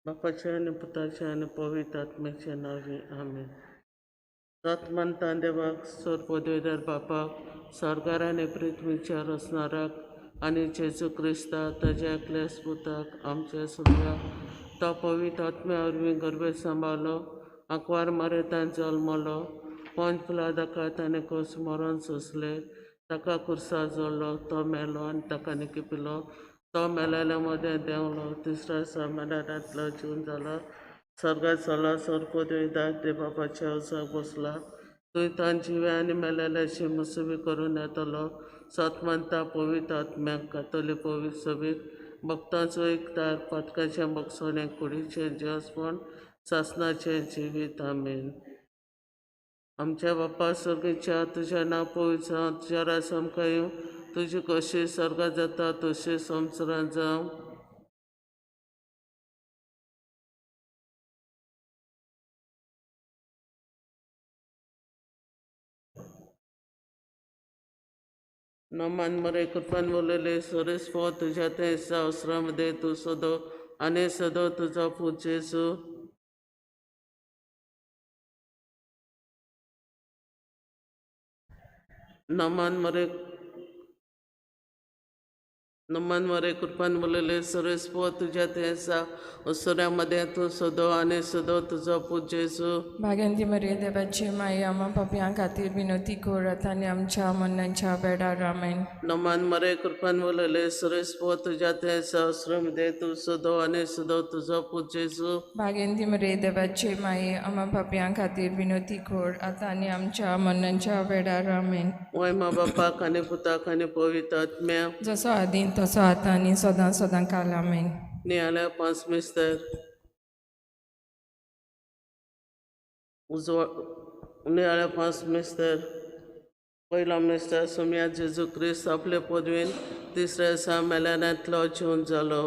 बापाच्या आनी पुताच्या आनी पवित्र आत्म्याच्या नांवी, आमेन. सत मानता देवाक, सोर पदवेदार बापाक, सरकार आनी पृथ्वीच्या रचणाराक आनी जेजू क्रिस्ता ताज्या एकल्याच पुताक आमच्या सोदव्याक, तो पवित्र आत्म्या वरवीं गर्भे सांबाळलो, आंकवार मरेतान जल्मलो, पंच पिलादाका ताणें कोस मरण सोंसलें, ताका कुर्सा जोडलो, तो मेलो आनी ताका निकिपिलो, तो मेलेल्या मदें देंवलो, तिसऱ्या दिसा मेलेल्यांतलो जीवन जालो, सर्गात चला, सोर पदवेदार देव बापाच्या उजव्याक बसला, थंय ताण जिव्या आनी मेलेल्याची मुसबी करून येतलो. सत मानता पवित्र आत्म्याक, कातोलीक पवित्र सभेक, भक्तांचो एकतार, पातकाचें भोगसणें, कुडीचें जेवसपण, सासणाचें जिवीत, आमेन. आमच्या बापा सर्गेच्या, तुज्या नांव पवित्र जावं, तुज्या राज आमकां येवं, तुजी कशी स्वर्गात जाता तशी संवसारांत जावं. नमान मरे, कृपान बोलले, सोरेस पो तुज्या ते संवसारामध्ये तूं सदो आनी सदो तुजो पूत जेजू. नमान मरे, नमान मरे, कृपान बोलले, सोरेस पो तुज्या ते संवसारामध्ये तूं सदो आनी सदो तुजो पूत जेजू. भाग्यांती मरिये देवाची माई, आम्हा पापयां खातीर विनवती कर आतां आनी आमच्या मरणाच्या वेळार, आमेन. नमान मरे, कृपान बोलले, सुरेश पो तुज्या ते संवसारामध्ये तूं सदो आनी सदो तुजो पूत जेजू. भाग्यांती मरिये देवाची माई, आम्हा पापयां खातीर विनवती कर आतां आनी आमच्या मरणाच्या वेळार, आमेन. वय मा बापाक आनी पुताक आनी पवित्र आत्म्या. जसो आदीं तसो आतां आनी सदां सदां काल, आमेन. नियाळ्या पांच मिस्तर उजवा, नियाळ्या पांच मिस्तर. पयलो मिस्तर, सोमया जेजू क्रिस्त आपले पदवीन तिसऱ्या दिसा मेल्यानांतलो जिवन जालो.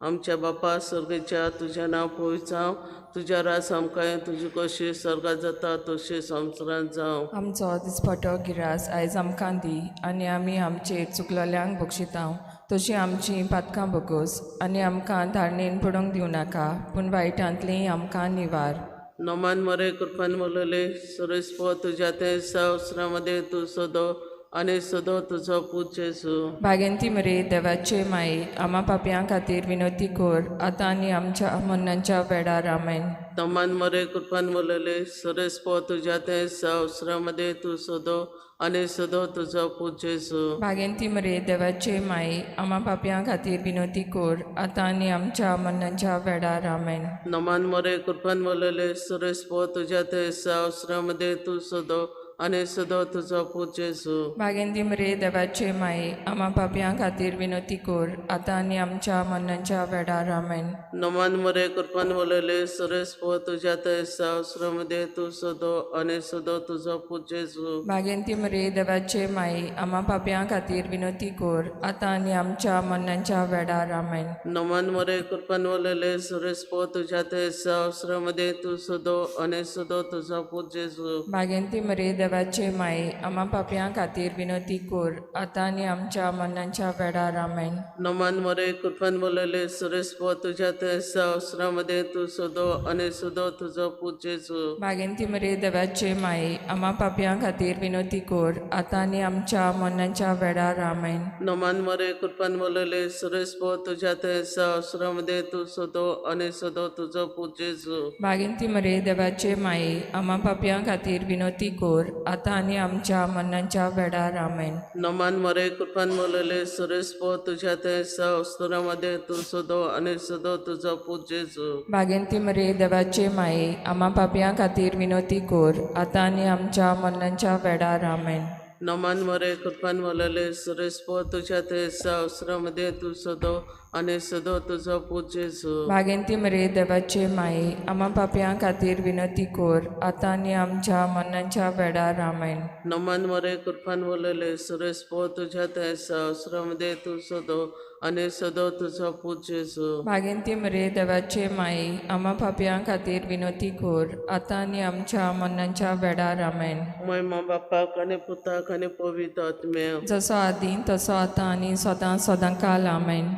आमच्या बापा सर्गेच्या, तुजें नांव पवित्र जावं, तुज्या राज आमकां येवं, तुजी कशी स्वर्गात जाता तशी संवसारांत जावं. आमचो दिसपटो गिरास आयज आमकां दी आनी आमी आमचेर चुकलेल्यांक बक्षितांव तशी आमची पातकां भोगोस आनी आमकां धारणेन पडूंक दिवं नाका पूण वायटांतली आमकां निवार. नमान मरे, कृपान बोलले, सुरेश पो तुज्या ते संवसारामध्ये तूं सदो आनी सदो तुजो पूत जेजू. भाग्यंती मरे देवाचे माये, आमा पापयां खातीर विनवती कर आतां आनी आमच्या मरणाच्या वेळार, आमेन. नमान मरे, कृपान बोलले, सुरेश पो तुज्या ते संवसारामध्ये तूं सदो आनी सदो तुजो पूत जेजू. भाग्यंती मरे देवाचे माये, आमा पापयां खातीर विनवती कर आतां आनी आमच्या मरणाच्या वेळार, आमेन. नमान मरे, कृपान बोलले, सुरेश पो तुज्या ते संवसारामध्ये तूं सदो आनी सदो तुजो पूत जेजू. भाग्यंती मरे देवाचे माये, आमा पापयां खातीर विनवती कर आतां आनी आमच्या मरणाच्या वेळार, आमेन. नमान मरे, कृपान बोलले, सुरेश पो तुज्या ते संवसारामध्ये तूं सदो आनी सदो तुजो पूत जेजू. भाग्यंती मरे देवाचे माये, आमा पापयां खातीर विनवती कर आतां आनी आमच्या मरणाच्या वेळार, आमेन. नमान मरे, कृपान बोलले, सुरेश पो तुज्या ते संवसारामध्ये तूं सदो आनी सदो तुजो पूत जेजू. भाग्यंती मरे देवाचे माये, आमा पापयां खातीर विनवती कर आतां आनी आमच्या मरणाच्या वेळार, आमेन. नमान मरे, कृपान बोलले, सुरेश पो तुज्या ते संवसारामध्ये तूं सदो आनी सदो तुजो पूत जेजू. भाग्यंती मरे देवाचे माये, आमा पापयां खातीर विनवती कर आतां आनी आमच्या मरणाच्या वेळार, आमेन. नमान मरे, कृपान बोलले, सुरेश पो तुज्या ते संवसारामध्ये तूं सदो आनी सदो तुजो पूत जेजू. भाग्यंती मरे देवाचे माये, आमा पापयां खातीर विनवती कर आतां आनी आमच्या मरणाच्या वेळार, आमेन. नमान मरे, कृपान बोलले, सुरेश पो तुज्या ते संवसारामध्ये तूं सदो आनी सदो तुजो पूत जेजू. भाग्यंती मरे देवाचे माये, आमा पापयां खातीर विनवती कर आतां आनी आमच्या मरणाच्या वेळार, आमेन. नमान मरे, कृपान बोलले, सुरेश पो तुज्या ते संवसारामध्ये तूं सदो आनी सदो तुजो पूत जेजू. भाग्यंती मरे देवाचे माये, आमा पापयां खातीर विनवती कर आतां आनी आमच्या मरणाच्या वेळार, आमेन. नमान मरे, कृपान बोलले, सुरेश पो तुज्या ते संवसारामध्ये तूं सदो आनी सदो तुजो पूत जेजू. भाग्यंती मरे देवाचे माये, आमा पापयां खातीर विनवती कर आतां आनी आमच्या मरणाच्या वेळार, आमेन. महिमा बापाक आनी पुताक आनी पवित्र आत्म्याक. जसो आदीं तसो आतां आनी सदां सदां काल, आमेन.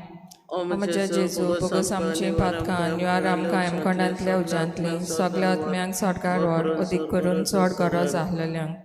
म्हज्या जेजू, बोगस आमचीं पातकां, निवार आमकां हेमखंडांतल्या उज्यांतलीं, सगळ्या आत्म्यांक स्वर्गार व्हर, अदीक करून चड गरज आसलेल्यांक.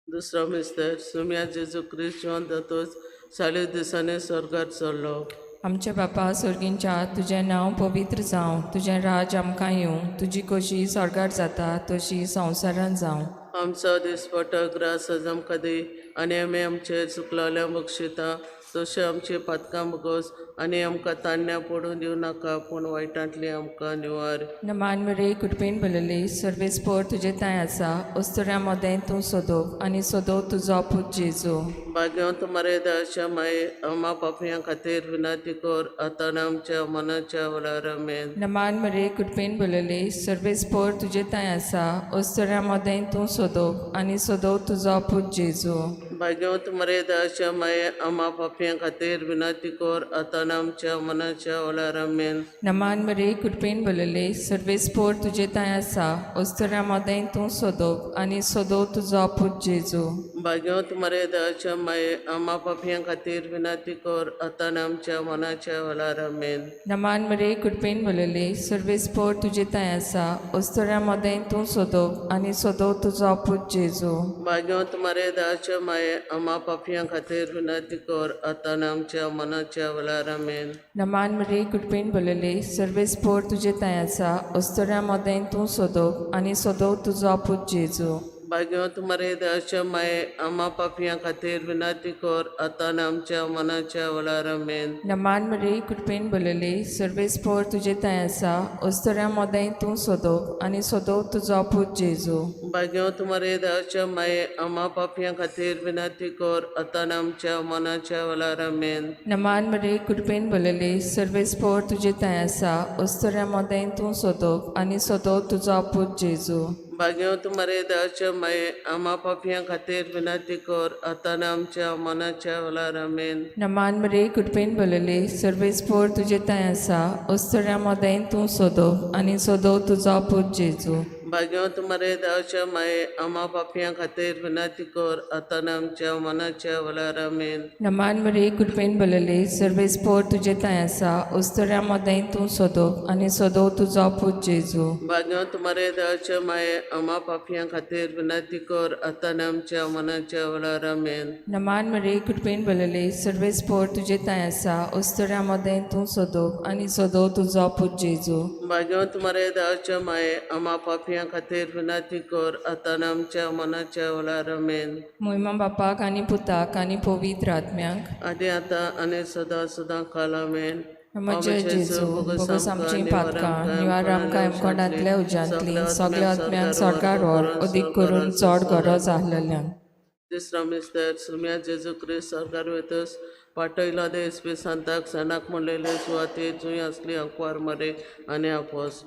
दुसरो मिस्तर सुम्या जेजू क्रिस्त जिवन जातूच 40 दिसांनी स्वर्गार चडलो. आमच्या बापा स्वर्गींच्या, तुजें नांव पवित्र जावं, तुजें राज आमकां येवं, तुजी कशी स्वर्गार जाता तशी संवसारांत जावं. आमचो दिसपटो ग्रास आज आमकां दी आनी आमी आमचे चुकलोल्या बक्षिता तशें आमची पातकां बोगस आनी आमकां तान्या पडून दिवं नाका, पूण वायटांतली आमकां निवार. नमान मरे कृपेन भरलेली, सर्वेस्पर तुजे तांय आसा, अस्तुऱ्यां मदें तूं सोदोव आनी सोदोव तुजो पूत जेजू. भाग्यवंत मरे दयाच्या माये, आमा पापयां खातीर विनंती कर आतां आनी आमच्या मनाच्या वेळार. आमेन. नमान मरे कृपेन भरलेली, सर्वेस्पर तुजे तांय आसा, अस्तुऱ्यां मदें तूं सोदोव आनी सोदोव तुजो पूत जेजू. भाग्यवंत मरे दयाच्या माये, आमा पापयां खातीर विनंती कर आतां आनी आमच्या मनाच्या वेळार. आमेन. नमान मरे कृपेन भरलेली, सर्वेस्पर तुजे तांय आसा, अस्तुऱ्यां मदें तूं सोदोव आनी सोदोव तुजो पूत जेजू. भाग्यवंत मरे दयाच्या माये, आमा पापयां खातीर विनंती कर आतां आनी आमच्या मनाच्या वेळार. आमेन. नमान मरे कृपेन भरलेली, सर्वेस्पर तुजे तांय आसा, अस्तुऱ्यां मदें तूं सोदोव आनी सोदोव तुजो पूत जेजू. भाग्यवंत मरे दयाच्या माये, आमा पापयां खातीर विनंती कर आतां आनी आमच्या मनाच्या वेळार. आमेन. नमान मरे कृपेन भरलेली, सर्वेस्पर तुजे तांय आसा, अस्तुऱ्यां मदें तूं सोदोव आनी सोदोव तुजो पूत जेजू. भाग्यवंत मरे दयाच्या माये, आमा पापयां खातीर विनंती कर आतां आनी आमच्या मनाच्या वेळार. आमेन. नमान मरे कृपेन भरलेली, सर्वेस्पर तुजे तांय आसा, अस्तुऱ्यां मदें तूं सोदोव आनी सोदोव तुजो पूत जेजू. भाग्यवंत मरे दयाच्या माये, आमा पापयां खातीर विनंती कर आतां आनी आमच्या मनाच्या वेळार. आमेन. नमान मरे कृपेन भरलेली, सर्वेस्पर तुजे तांय आसा, अस्तुऱ्यां मदें तूं सोदोव आनी सोदोव तुजो पूत जेजू. भाग्यवंत मरे दयाच्या माये, आमा पापयां खातीर विनंती कर आतां आनी आमच्या मनाच्या वेळार. आमेन. नमान मरे कृपेन भरलेली, सर्वेस्पर तुजे तांय आसा, अस्तुऱ्यां मदें तूं सोदोव आनी सोदोव तुजो पूत जेजू. भाग्यवंत मरे दयाच्या माये, आमा पापयां खातीर विनंती कर आतां आनी आमच्या मनाच्या वेळार. आमेन. नमान मरे कृपेन भरलेली, सर्वेस्पर तुजे तांय आसा, अस्तुऱ्यां मदें तूं सोदोव आनी सोदोव तुजो पूत जेजू. भाग्यवंत मरे दयाच्या माये, आमा पापयां खातीर विनंती कर आतां आनी आमच्या मनाच्या वेळार. आमेन. नमान मरे कृपेन भरलेली, सर्वेस्पर तुजे तांय आसा, अस्तुऱ्यां मदें तूं सोदोव आनी सोदोव तुजो पूत जेजू. भाग्यवंत मरे दयाच्या माये, आमा पापयां खातीर विनंती कर आतां आनी आमच्या मनाच्या वेळार. आमेन. मोहिमा बापाक आनी पुताक आनी पवित्र आत्म्याक, आदी आतां आनी सदां सदां काल. आमेन. म्हज्या जेजू, बोगस आमचीं पातकां, निवार आमकां हेमखंडांतल्या उज्यांतलीं, सगळ्या आत्म्यांक स्वर्गार व्हर, अदीक करून चड गरज आसलेल्यांक. तिसरो मिस्तर सुम्या जेजू क्रिस्त स्वर्गार वयतस पाटयलो दे एसपी सांताक सणाक म्हणलेले सुवातेर जूंय आसली अंकवार मरे आनी आपोस.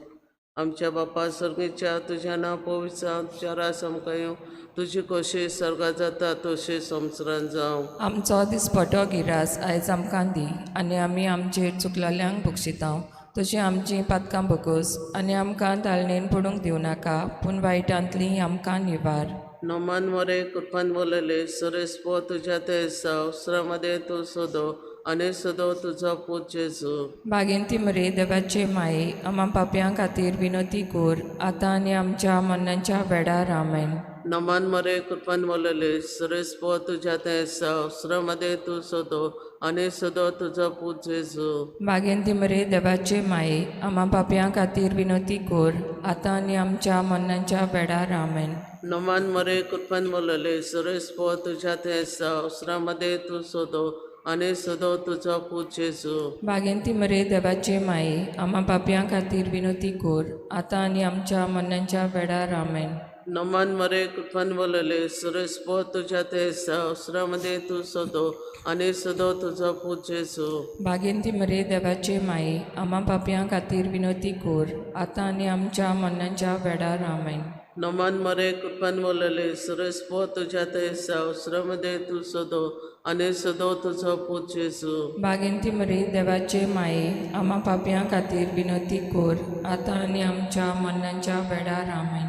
आमच्या बापा सर्गीच्या, तुज्या नांव पवित्र जावं, तुज्या राज आमकां येवं, तुजी कशी स्वर्गार जाता तशी संवसारांत जावं. आमचो दिसपटो गिरास आयज आमकां दी आनी आमी आमचेर चुकलेल्यांक बक्षितांव तशी आमचीं पातकां बगस आनी आमकां ताळणेन पडूंक दिवं नाका, पूण वायटांतली आमकां निवार. नमान मरे कृपान बोलले, सुरेश तुज्या ते संवसारामध्ये तूं सोदो आनी सोदो तुजो पूत जेजू. बागेंती मरे देवाचे माये, आमा पापयां खातीर विनोती कर आतां आनी आमच्या मरणाच्या वेळार. आमेन. नमान मरे कृपान बोलले, सुरेश तुज्या ते संवसारामध्ये तूं सोदो आनी सोदो तुजो पूत जेजू. बागेंती मरे देवाचे माये, आमा पापयां खातीर विनोती कर आतां आनी आमच्या मरणाच्या वेळार. आमेन. नमान मरे कृपान बोलले, सुरेश तुज्या ते संवसारामध्ये तूं सोदो आनी सोदो तुजो पूत जेजू. बागेंती मरे देवाचे माये, आमा पापयां खातीर विनोती कर आतां आनी आमच्या मरणाच्या वेळार. आमेन. नमान मरे कृपान बोलले, सुरेश तुज्या ते संवसारामध्ये तूं सोदो आनी सोदो तुजो पूत जेजू. बागेंती मरे देवाचे माये, आमा पापयां खातीर विनोती कर आतां आनी आमच्या मरणाच्या वेळार. आमेन. नमान मरे कृपान बोलले, सुरेश तुज्या ते संवसारामध्ये तूं सोदो आनी सोदो तुजो पूत जेजू. बागेंती मरे देवाचे माये, आमा पापयां खातीर विनोती कर आतां आनी आमच्या मरणाच्या वेळार. आमेन.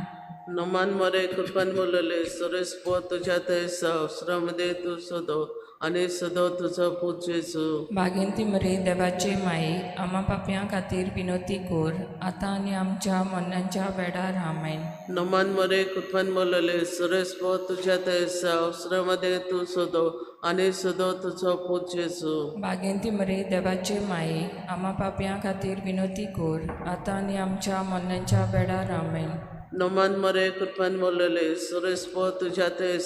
नमान मरे कृपान बोलले सुरेश पो तुझ्या थंय श्रमदे तूं सदो आनी सदो तुजो पूत जेजू. बागेंती मरे देवाचे माये आमा पापयां खातीर विनोती कोर आतां आनी आमच्या मरणाच्या वेळार. आमेन. नमान मरे कृपान बोलले सुरेश पो तुझ्या थंय श्रमदे तूं सदो आनी सदो तुजो पूत जेजू. बागेंती मरे देवाचे माये आमा पापयां खातीर विनोती कोर आतां आनी आमच्या मरणाच्या वेळार. आमेन. नमान मरे कृपान बोलले सुरेश पो तुझ्या थंय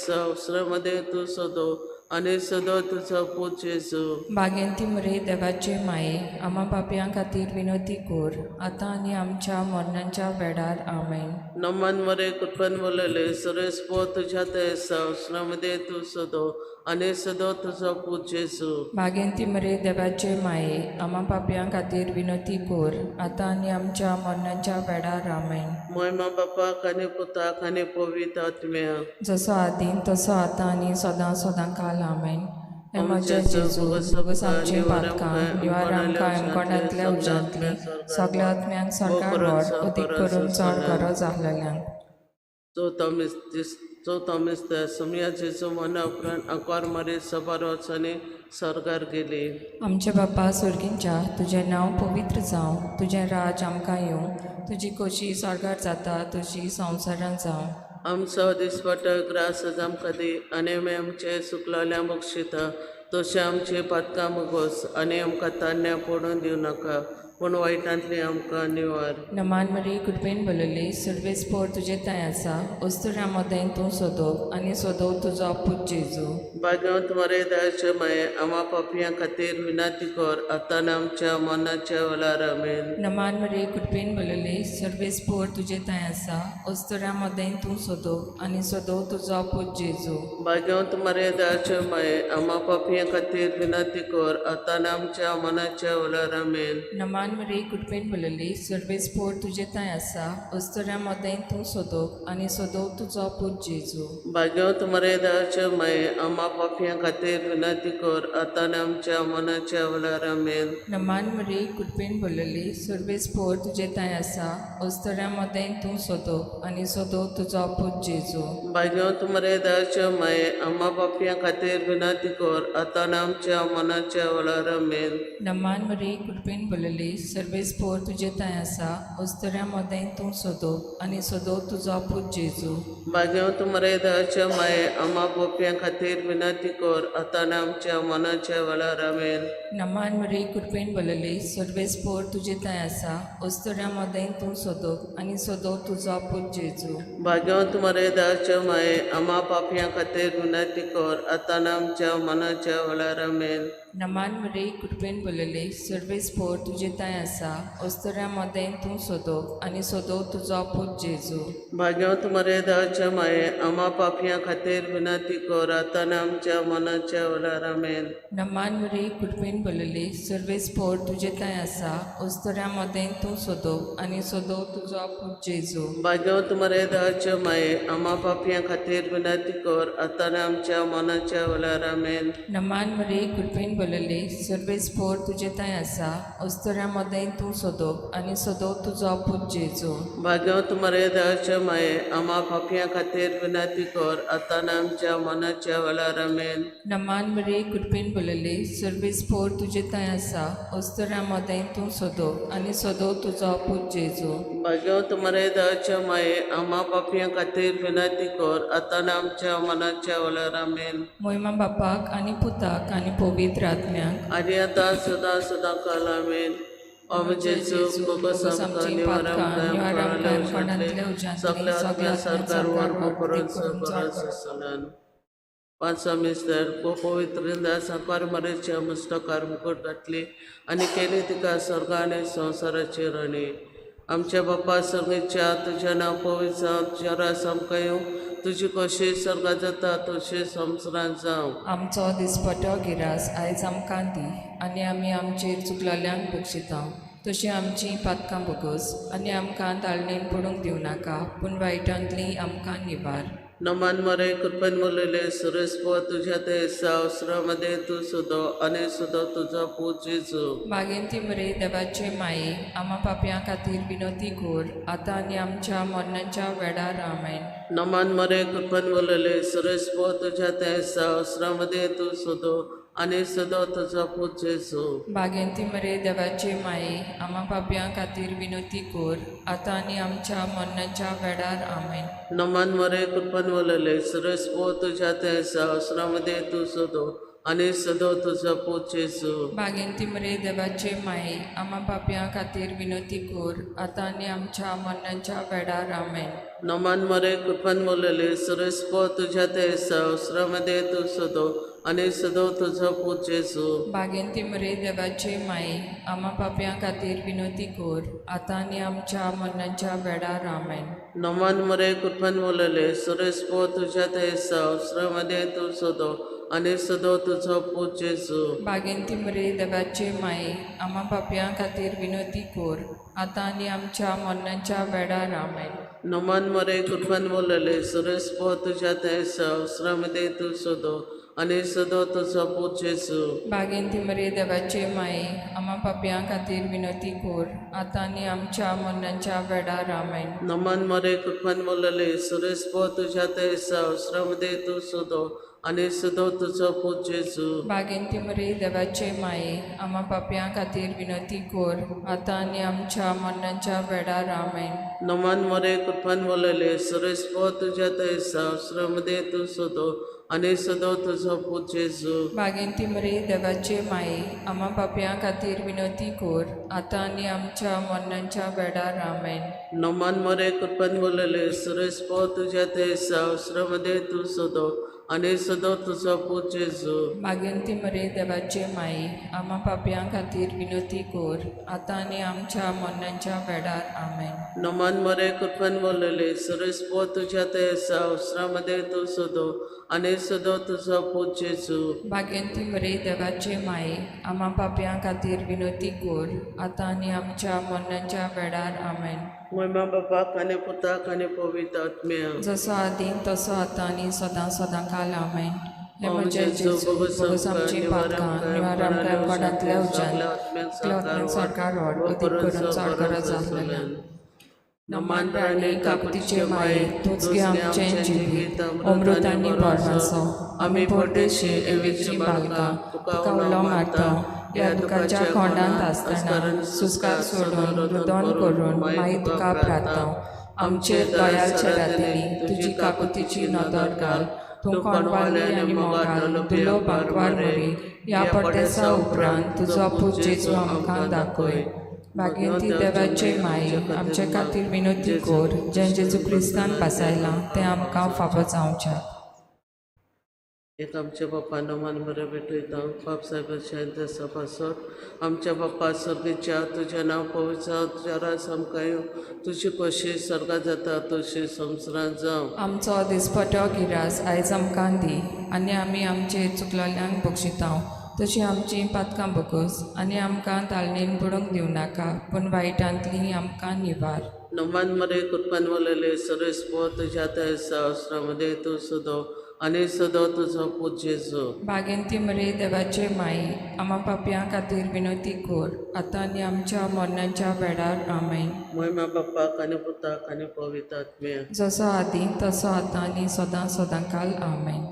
श्रमदे तूं सदो आनी सदो तुजो पूत जेजू. बागेंती मरे देवाचे माये आमा पापयां खातीर विनोती कोर आतां आनी आमच्या मरणाच्या वेळार. आमेन. नमान मरे कृपान बोलले सुरेश पो तुझ्या थंय श्रमदे तूं सदो आनी सदो तुजो पूत जेजू. बागेंती मरे देवाचे माये आमा पापयां खातीर विनोती कोर आतां आनी आमच्या मरणाच्या वेळार. आमेन. मोयमा बापाक आनी पुताक आनी पवित्र आत्म्याक, जसो आदीं तसो आतां आनी सदां सदां काल. आमेन. हे म्हज्या जेजू, भोगस आमचीं पातकां, निवार आमकां एमकोणांतल्या उज्यांतली, सगल्या आत्म्यांक सरकार व्हर, अदीक करून चड गरज आसलेल्यांक. चवथो मिस्तर सोमया जेजू मना उपरांत आंकवार मरे सबार वर्सांनी स्वर्गार गेली. आमचे बापा स्वर्गींच्या, तुजें नांव पवित्र जावं, तुजें राज आमकां येवं, तुजी खोशी स्वर्गार जाता तशी संवसारांत जावं. आमचो दिसपटो ग्रास आमकां दी आनी आमी आमचे सुकलोल्या बक्षिता तशें आमचे पातकां मुगोस आनी आमकां तान्या पडून दिवं नाका, पूण वायटांतली आमकां निवार. नमान मरी कृपेन भरलेली, सर्वेस पोर तुजे थंय आसा, अस्तुऱ्यां मदें तूं सोदोव आनी सोदोव तुजो पूत जेजू. भाग्यवंत मरे दयाचे माये आमा पापयां खातीर विनंती कर आतां आनी आमच्या मरणाच्या वेळार. आमेन. नमान मरी कृपेन भरलेली, सर्वेस पोर तुजे थंय आसा, अस्तुऱ्यां मदें तूं सोदोव आनी सोदोव तुजो पूत जेजू. भाग्यवंत मरे दयाचे माये आमा पापयां खातीर विनंती कर आतां आनी आमच्या मरणाच्या वेळार. आमेन. नमान मरी कृपेन भरलेली, सर्वेस पोर तुजे थंय आसा, अस्तुऱ्यां मदें तूं सोदोव आनी सोदोव तुजो पूत जेजू. भाग्यवंत मरे दयाचे माये आमा पापयां खातीर विनंती कर आतां आनी आमच्या मरणाच्या वेळार. आमेन. नमान मरी कृपेन भरलेली, सर्वेस पोर तुजे थंय आसा, अस्तुऱ्यां मदें तूं सोदोव आनी सोदोव तुजो पूत जेजू. भाग्यवंत मरे दयाचे माये आमा पापयां खातीर विनंती कर आतां आनी आमच्या मरणाच्या वेळार. आमेन. नमान मरी कृपेन भरलेली, सर्वेस पोर तुजे थंय आसा, अस्तुऱ्यां मदें तूं सोदोव आनी सोदोव तुजो पूत जेजू. भाग्यवंत मरे दयाचे माये आमा पापयां खातीर विनंती कर आतां आनी आमच्या मरणाच्या वेळार. आमेन. नमान मरी कृपेन भरलेली, सर्वेस पोर तुजे थंय आसा, अस्तुऱ्यां मदें तूं सोदोव आनी सोदोव तुजो पूत जेजू. भाग्यवंत मरे दयाचे माये आमा पापयां खातीर विनंती कर आतां आनी आमच्या मरणाच्या वेळार. आमेन. नमान मरी कृपेन भरलेली, सर्वेस पोर तुजे थंय आसा, अस्तुऱ्यां मदें तूं सोदोव आनी सोदोव तुजो पूत जेजू. भाग्यवंत मरे दयाचे माये आमा पापयां खातीर विनंती कर आतां आनी आमच्या मरणाच्या वेळार. आमेन. नमान मरी कृपेन भरलेली, सर्वेस पोर तुजे थंय आसा, अस्तुऱ्यां मदें तूं सोदोव आनी सोदोव तुजो पूत जेजू. भाग्यवंत मरे दयाचे माये आमा पापयां खातीर विनंती कर आतां आनी आमच्या मरणाच्या वेळार. आमेन. नमान मरी कृपेन भरलेली, सर्वेस पोर तुजे थंय आसा, अस्तुऱ्यां मदें तूं सोदोव आनी सोदोव तुजो पूत जेजू. भाग्यवंत मरे दयाचे माये आमा पापयां खातीर विनंती कर आतां आनी आमच्या मरणाच्या वेळार. आमेन. नमान मरी कृपेन भरलेली, सर्वेस पोर तुजे थंय आसा, अस्तुऱ्यां मदें तूं सोदोव आनी सोदोव तुजो पूत जेजू. भाग्यवंत मरे दयाचे माये आमा पापयां खातीर विनंती कर आतां आनी आमच्या मरणाच्या वेळार. आमेन. मोहिमा बापाक आनी पुताक आनी पवित्र आत्म्याक, आनी आतां सदां सदां काल. आमेन. ओ जेजू, भोगस आमकां निवार आमकां उज्यांतले सगल्या आत्म्या सरकार वर करून गरज आसलन. पांच मिस्तर पवित्र साकार मरेच्या मुस्तकार मुकट घातली आनी केली तिका स्वर्ग आनी संवसाराची राणी. आमच्या बापा सर्गेच्या, तुज्या नांव पवित्र जावं, तुज्या राज आमकां येवं, तुजी कशी स्वर्गात जाता तशी संवसारांत जावं. आमचो दिसपटो गिरास आयज आमकां दी आनी आमी आमचेर चुकलेल्यांक बक्षिता तशी आमची पातकां भोगोस आनी आमकां ताळणेन पडूंक दिवं नाका, पूण वायटांतली आमकां निवार. नमन मरे कृपेन भरलेले सुरेश तुझ्या ते अवसरामध्ये तूं सुदो आनी सुदो तुजो पूत जेजू. बागेंती मरे देवाचे माये आमा पापयां खातीर विनोती कोर आतां आनी आमच्या मरणाच्या वेळार. आमेन. नमन मरे कृपेन भरलेले सुरेश तुझ्या ते अवसरामध्ये तूं सुदो आनी सदो तुजो पूत जेजू. बागेंती मरे देवाचे माये आमा पापयां खातीर विनोती कोर आतां आनी आमच्या मरणाच्या वेळार. आमेन. नमन मरे कृपेन भरलेले सुरेश तुझ्या ते अवसरामध्ये तूं सदो आनी सदो तुजो पूत जेजू. बागेंती मरे देवाचे माये आमा पापयां खातीर विनोती कोर आतां आनी आमच्या मरणाच्या वेळार. आमेन. नमन मरे कृपेन भरलेले सुरेश तुझ्या ते अवसरामध्ये तूं सदो आनी सदो तुजो पूत जेजू. बागेंती मरे देवाचे माये आमा पापयां खातीर विनोती कोर आतां आनी आमच्या मरणाच्या वेळार. आमेन. नमन मरे कृपेन भरलेले सुरेश तुझ्या ते अवसरामध्ये तूं सदो आनी सदो तुजो पूत जेजू. बागेंती मरे देवाचे माये आमा पापयां खातीर विनोती कोर आतां आनी आमच्या मरणाच्या वेळार. आमेन. नमन मरे कृपेन भरलेले सुरेश तुझ्या ते अवसरामध्ये तूं सदो आनी सदो तुजो पूत जेजू. बागेंती मरे देवाचे माये आमा पापयां खातीर विनोती कोर आतां आनी आमच्या मरणाच्या वेळार. आमेन. नमन मरे कृपेन भरलेले सुरेश तुझ्या ते अवसरामध्ये तूं सदो आनी सदो तुजो पूत जेजू. बागेंती मरे देवाचे माये आमा पापयां खातीर विनोती कोर आतां आनी आमच्या मरणाच्या वेळार. आमेन. नमन मरे कृपेन भरलेले सुरेश तुझ्या ते अवसरामध्ये तूं सदो आनी सदो तुजो पूत जेजू. बागेंती मरे देवाचे माये आमा पापयां खातीर विनोती कोर आतां आनी आमच्या मरणाच्या वेळार. आमेन. नमन मरे कृपेन भरलेले सुरेश तुझ्या ते अवसरामध्ये तूं सदो आनी सदो तुजो पूत जेजू. बागेंती मरे देवाचे माये आमा पापयां खातीर विनोती कोर आतां आनी आमच्या मरणाच्या वेळार. आमेन. नमन मरे कृपेन भरलेले सुरेश तुझ्या ते अवसरामध्ये तूं सदो आनी सदो तुजो पूत जेजू. बागेंती मरे देवाचे माये आमा पापयां खातीर विनोती कोर आतां आनी आमच्या मरणाच्या वेळार. आमेन. महिमा बापाक आनी पुताक आनी पवित्र आत्म्याक, जसो आदीं तसो आतां आनी सदां सदां काल. आमेन. हे म्हजे जेजू, भोगोस आमचीं पातकां, निवार आमकां कोडांतल्या उज्यान, आत्म्याक सरकार व्हड, अदीक करून चड गरज आसलेल्या. नमन राणी काकुतीचे माये, तूंच घे आमचें जिवीत अमृत आनी भरवंसो. आमी परदेशी एवीची बालकां तुका उलो मारता. ह्या दुखाच्या खोंडांत आसतना सुस्कार सोडून रुदन करून माई तुका प्रार्थना. आमचेर दयाल छेडातली तुजी काकुतीची नदर घाल. तूं कोणवाली आनी मोगाल दुलो बांकवार मरी ह्या परदेसा उपरांत तुजो पूत जेजू आमकां दाखय. बागेंती देवाचे माये आमचे खातीर विनोती कोर, जें जेजू क्रिस्तान बसायलां तें आमकां फावो जावचें. एक आमच्या बाप्पा नमन बरें भेटयता. बाप साहेबाच्या देसा पासत आमच्या बाप्पा सर्गीच्या तुजें नांव पवित्र जावं, तुज्या राज आमकां येवं, तुजी खोशी स्वर्गात जाता तशी संवसारांत जावं. आमचो दिसपटो गिरास आयज आमकां दी आनी आमी आमचे चुकलोल्यांक बक्षिता तशी आमची पातकां बगोस आनी आमकां ताळणेन बुडोवंक दिवं नाका, पूण वायटांतली आमकां निवार. नमन मरे कृपेन भरलेले सुरेश तुज्या ते अवसरामध्ये तूं सदो आनी सदो तुजो पूत जेजू. बागेंती मरे देवाचे माये आमा पापयां खातीर विनोती कोर आतां आनी आमच्या मरणाच्या वेळार. आमेन. महिमा बाप्पाक आनी पुताक आनी पवित्र आत्म्याक, जसो आदीं तसो आतां आनी सदां सदां काल. आमेन.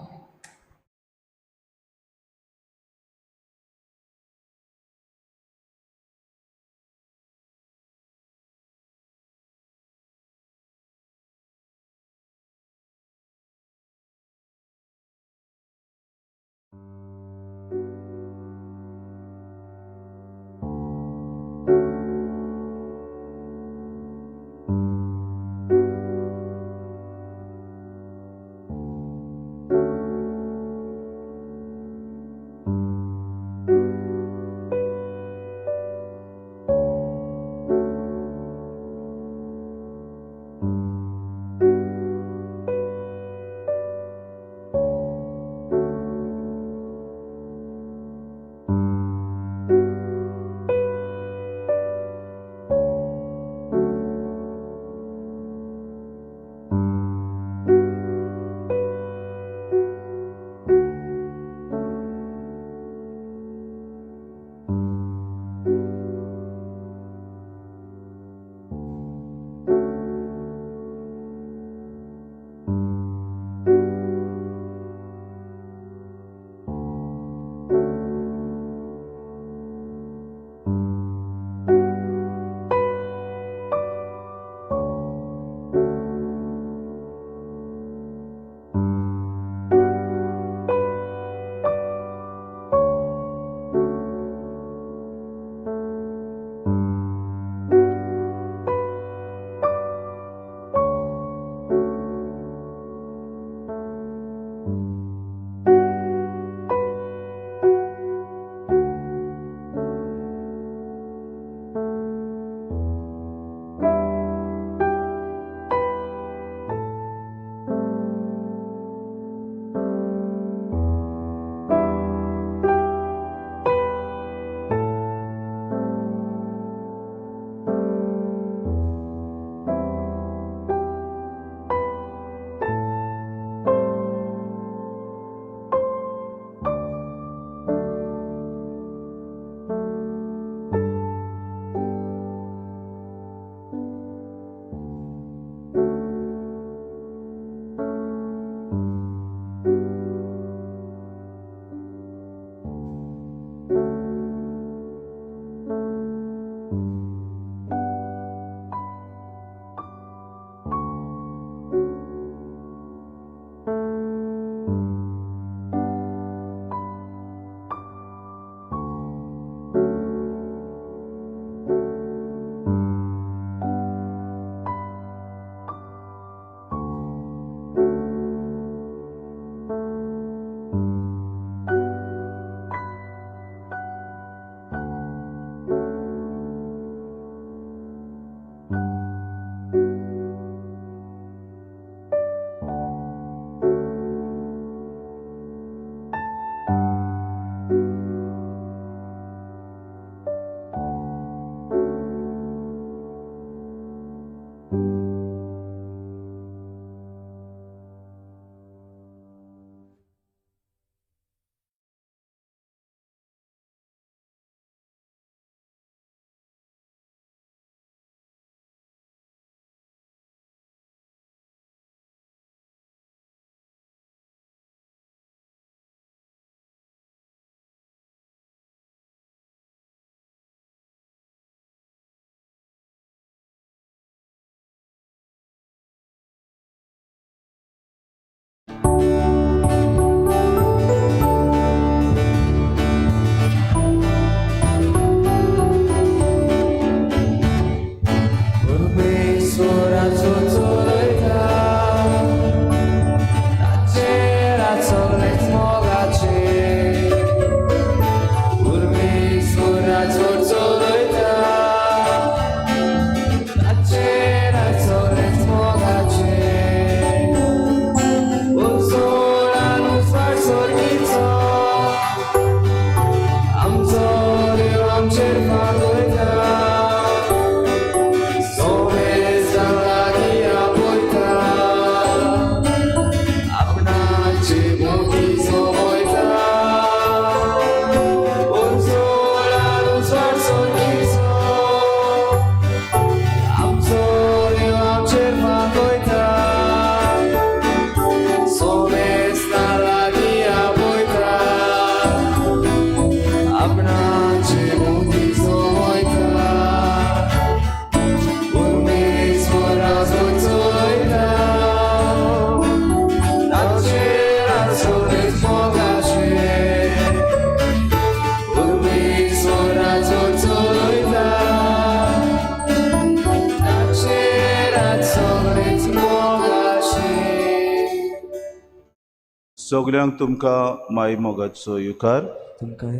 सगल्यांक तुमकां माई मोगाचो युकार। तुमकां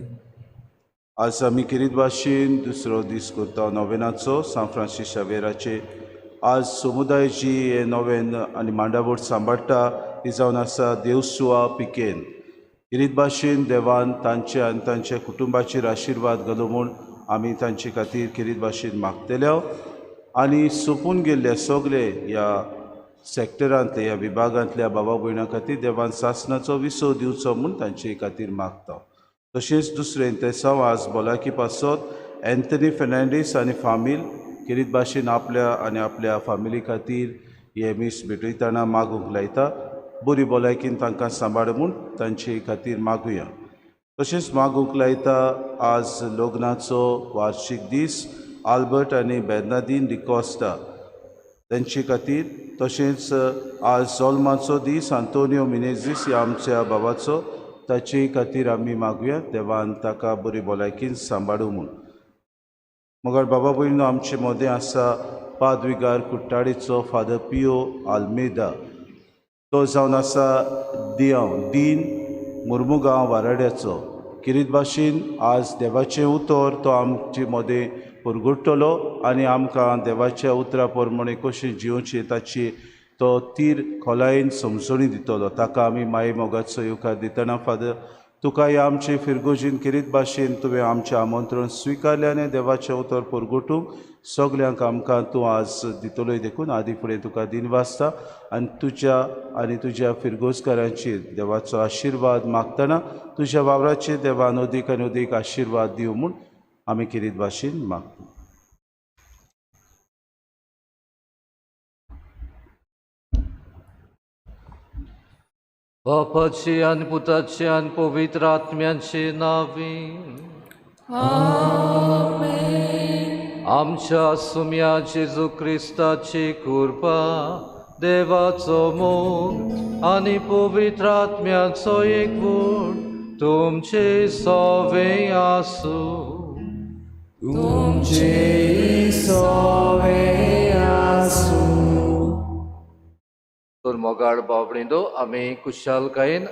आज आमी खेरीत भाशेन दुसरो दीस करता नोवेनाचो सांत फ्रांसीस शावेराचे। आज समुदाय जी हे नोवेन आनी मांडावळ सांबाळटा ती जावन आसा देवसुआ पिकेन। खेरीत भाशेन देवान तांचे आनी तांच्या कुटुंबाचेर आशिर्वाद घालो म्हूण आमी तांचे खातीर खेरीत भाशेन मागतले आनी सोंपून गेल्ले सगळे ह्या सेक्टरांतले ह्या विभागांतल्या बाबा भयणां खातीर देवान सासणाचो विसव दिवचो म्हूण तांचे खातीर मागता। तशेंच दुसरें तेसांव आज भलायकी पासत एन्थनी फेर्नांडीस आनी फामील खेरीत भाशेन आपल्या आनी आपल्या फामिली खातीर हे मीस भेटयतना मागूंक लायता। बरी भलायकीन तांकां सांबाळ म्हूण तांचे खातीर मागुया। तशेंच मागूंक लायता आज लग्नाचो वार्शीक दीस आल्बर्ट आनी बेर्नादीन डिकॉस्टा तांचे खातीर। तशेंच आज जोल्माचो दीस आंतोनियो मिनेझीस ह्या आमच्या बाबाचो ताचे खातीर आमी मागुया देवान ताका बरी भलायकीन सांबाळू म्हूण। मगर बाबा भयणीनो आमचे मदें आसा पादविगार कुट्टाळेचो फादर पियो आल्मेदा, तो जावन आसा दियांव दीन मुर्मुगांव वाराड्याचो। खेरीत भाशेन आज देवाचें उतर तो आमचे मदें परगटतलो आनी आमकां देवाच्या उतरा प्रमाणे कशें जियोवचें ताची तो तीर खोलायेन समजणी दितलो। ताका आमी माये मोगाचो येवकार दितना फादर तुका ह्या आमचे फिरगोजीन खेरीत भाशेन तुवें आमचें आमंत्रण स्विकारलें आनी देवाचें उतर परगटूंक सगल्यांक आमकां तूं आज दितलोय देखून आदी फुडें तुका दिनवासता आनी तुज्या फिरगोजकारांचेर देवाचो आशिर्वाद मागतना तुज्या वावराचेर देवान अदीक आनी अदीक आशिर्वाद दिवं म्हूण आमी खेरीत भाशेन मागता। बापाची आनी पुताची आनी पवित्र आत्म्याचे नांवी आमेन। आमच्या सुम्या जेजू क्रिस्ताची कृपा, देवाचो मोग आनी पवित्र आत्म्याचो एकवट तुमचे सवे आसूं। तुमचे सवे आसूं। तर मोगाळ बाबणींदो आमी कुशालकायेन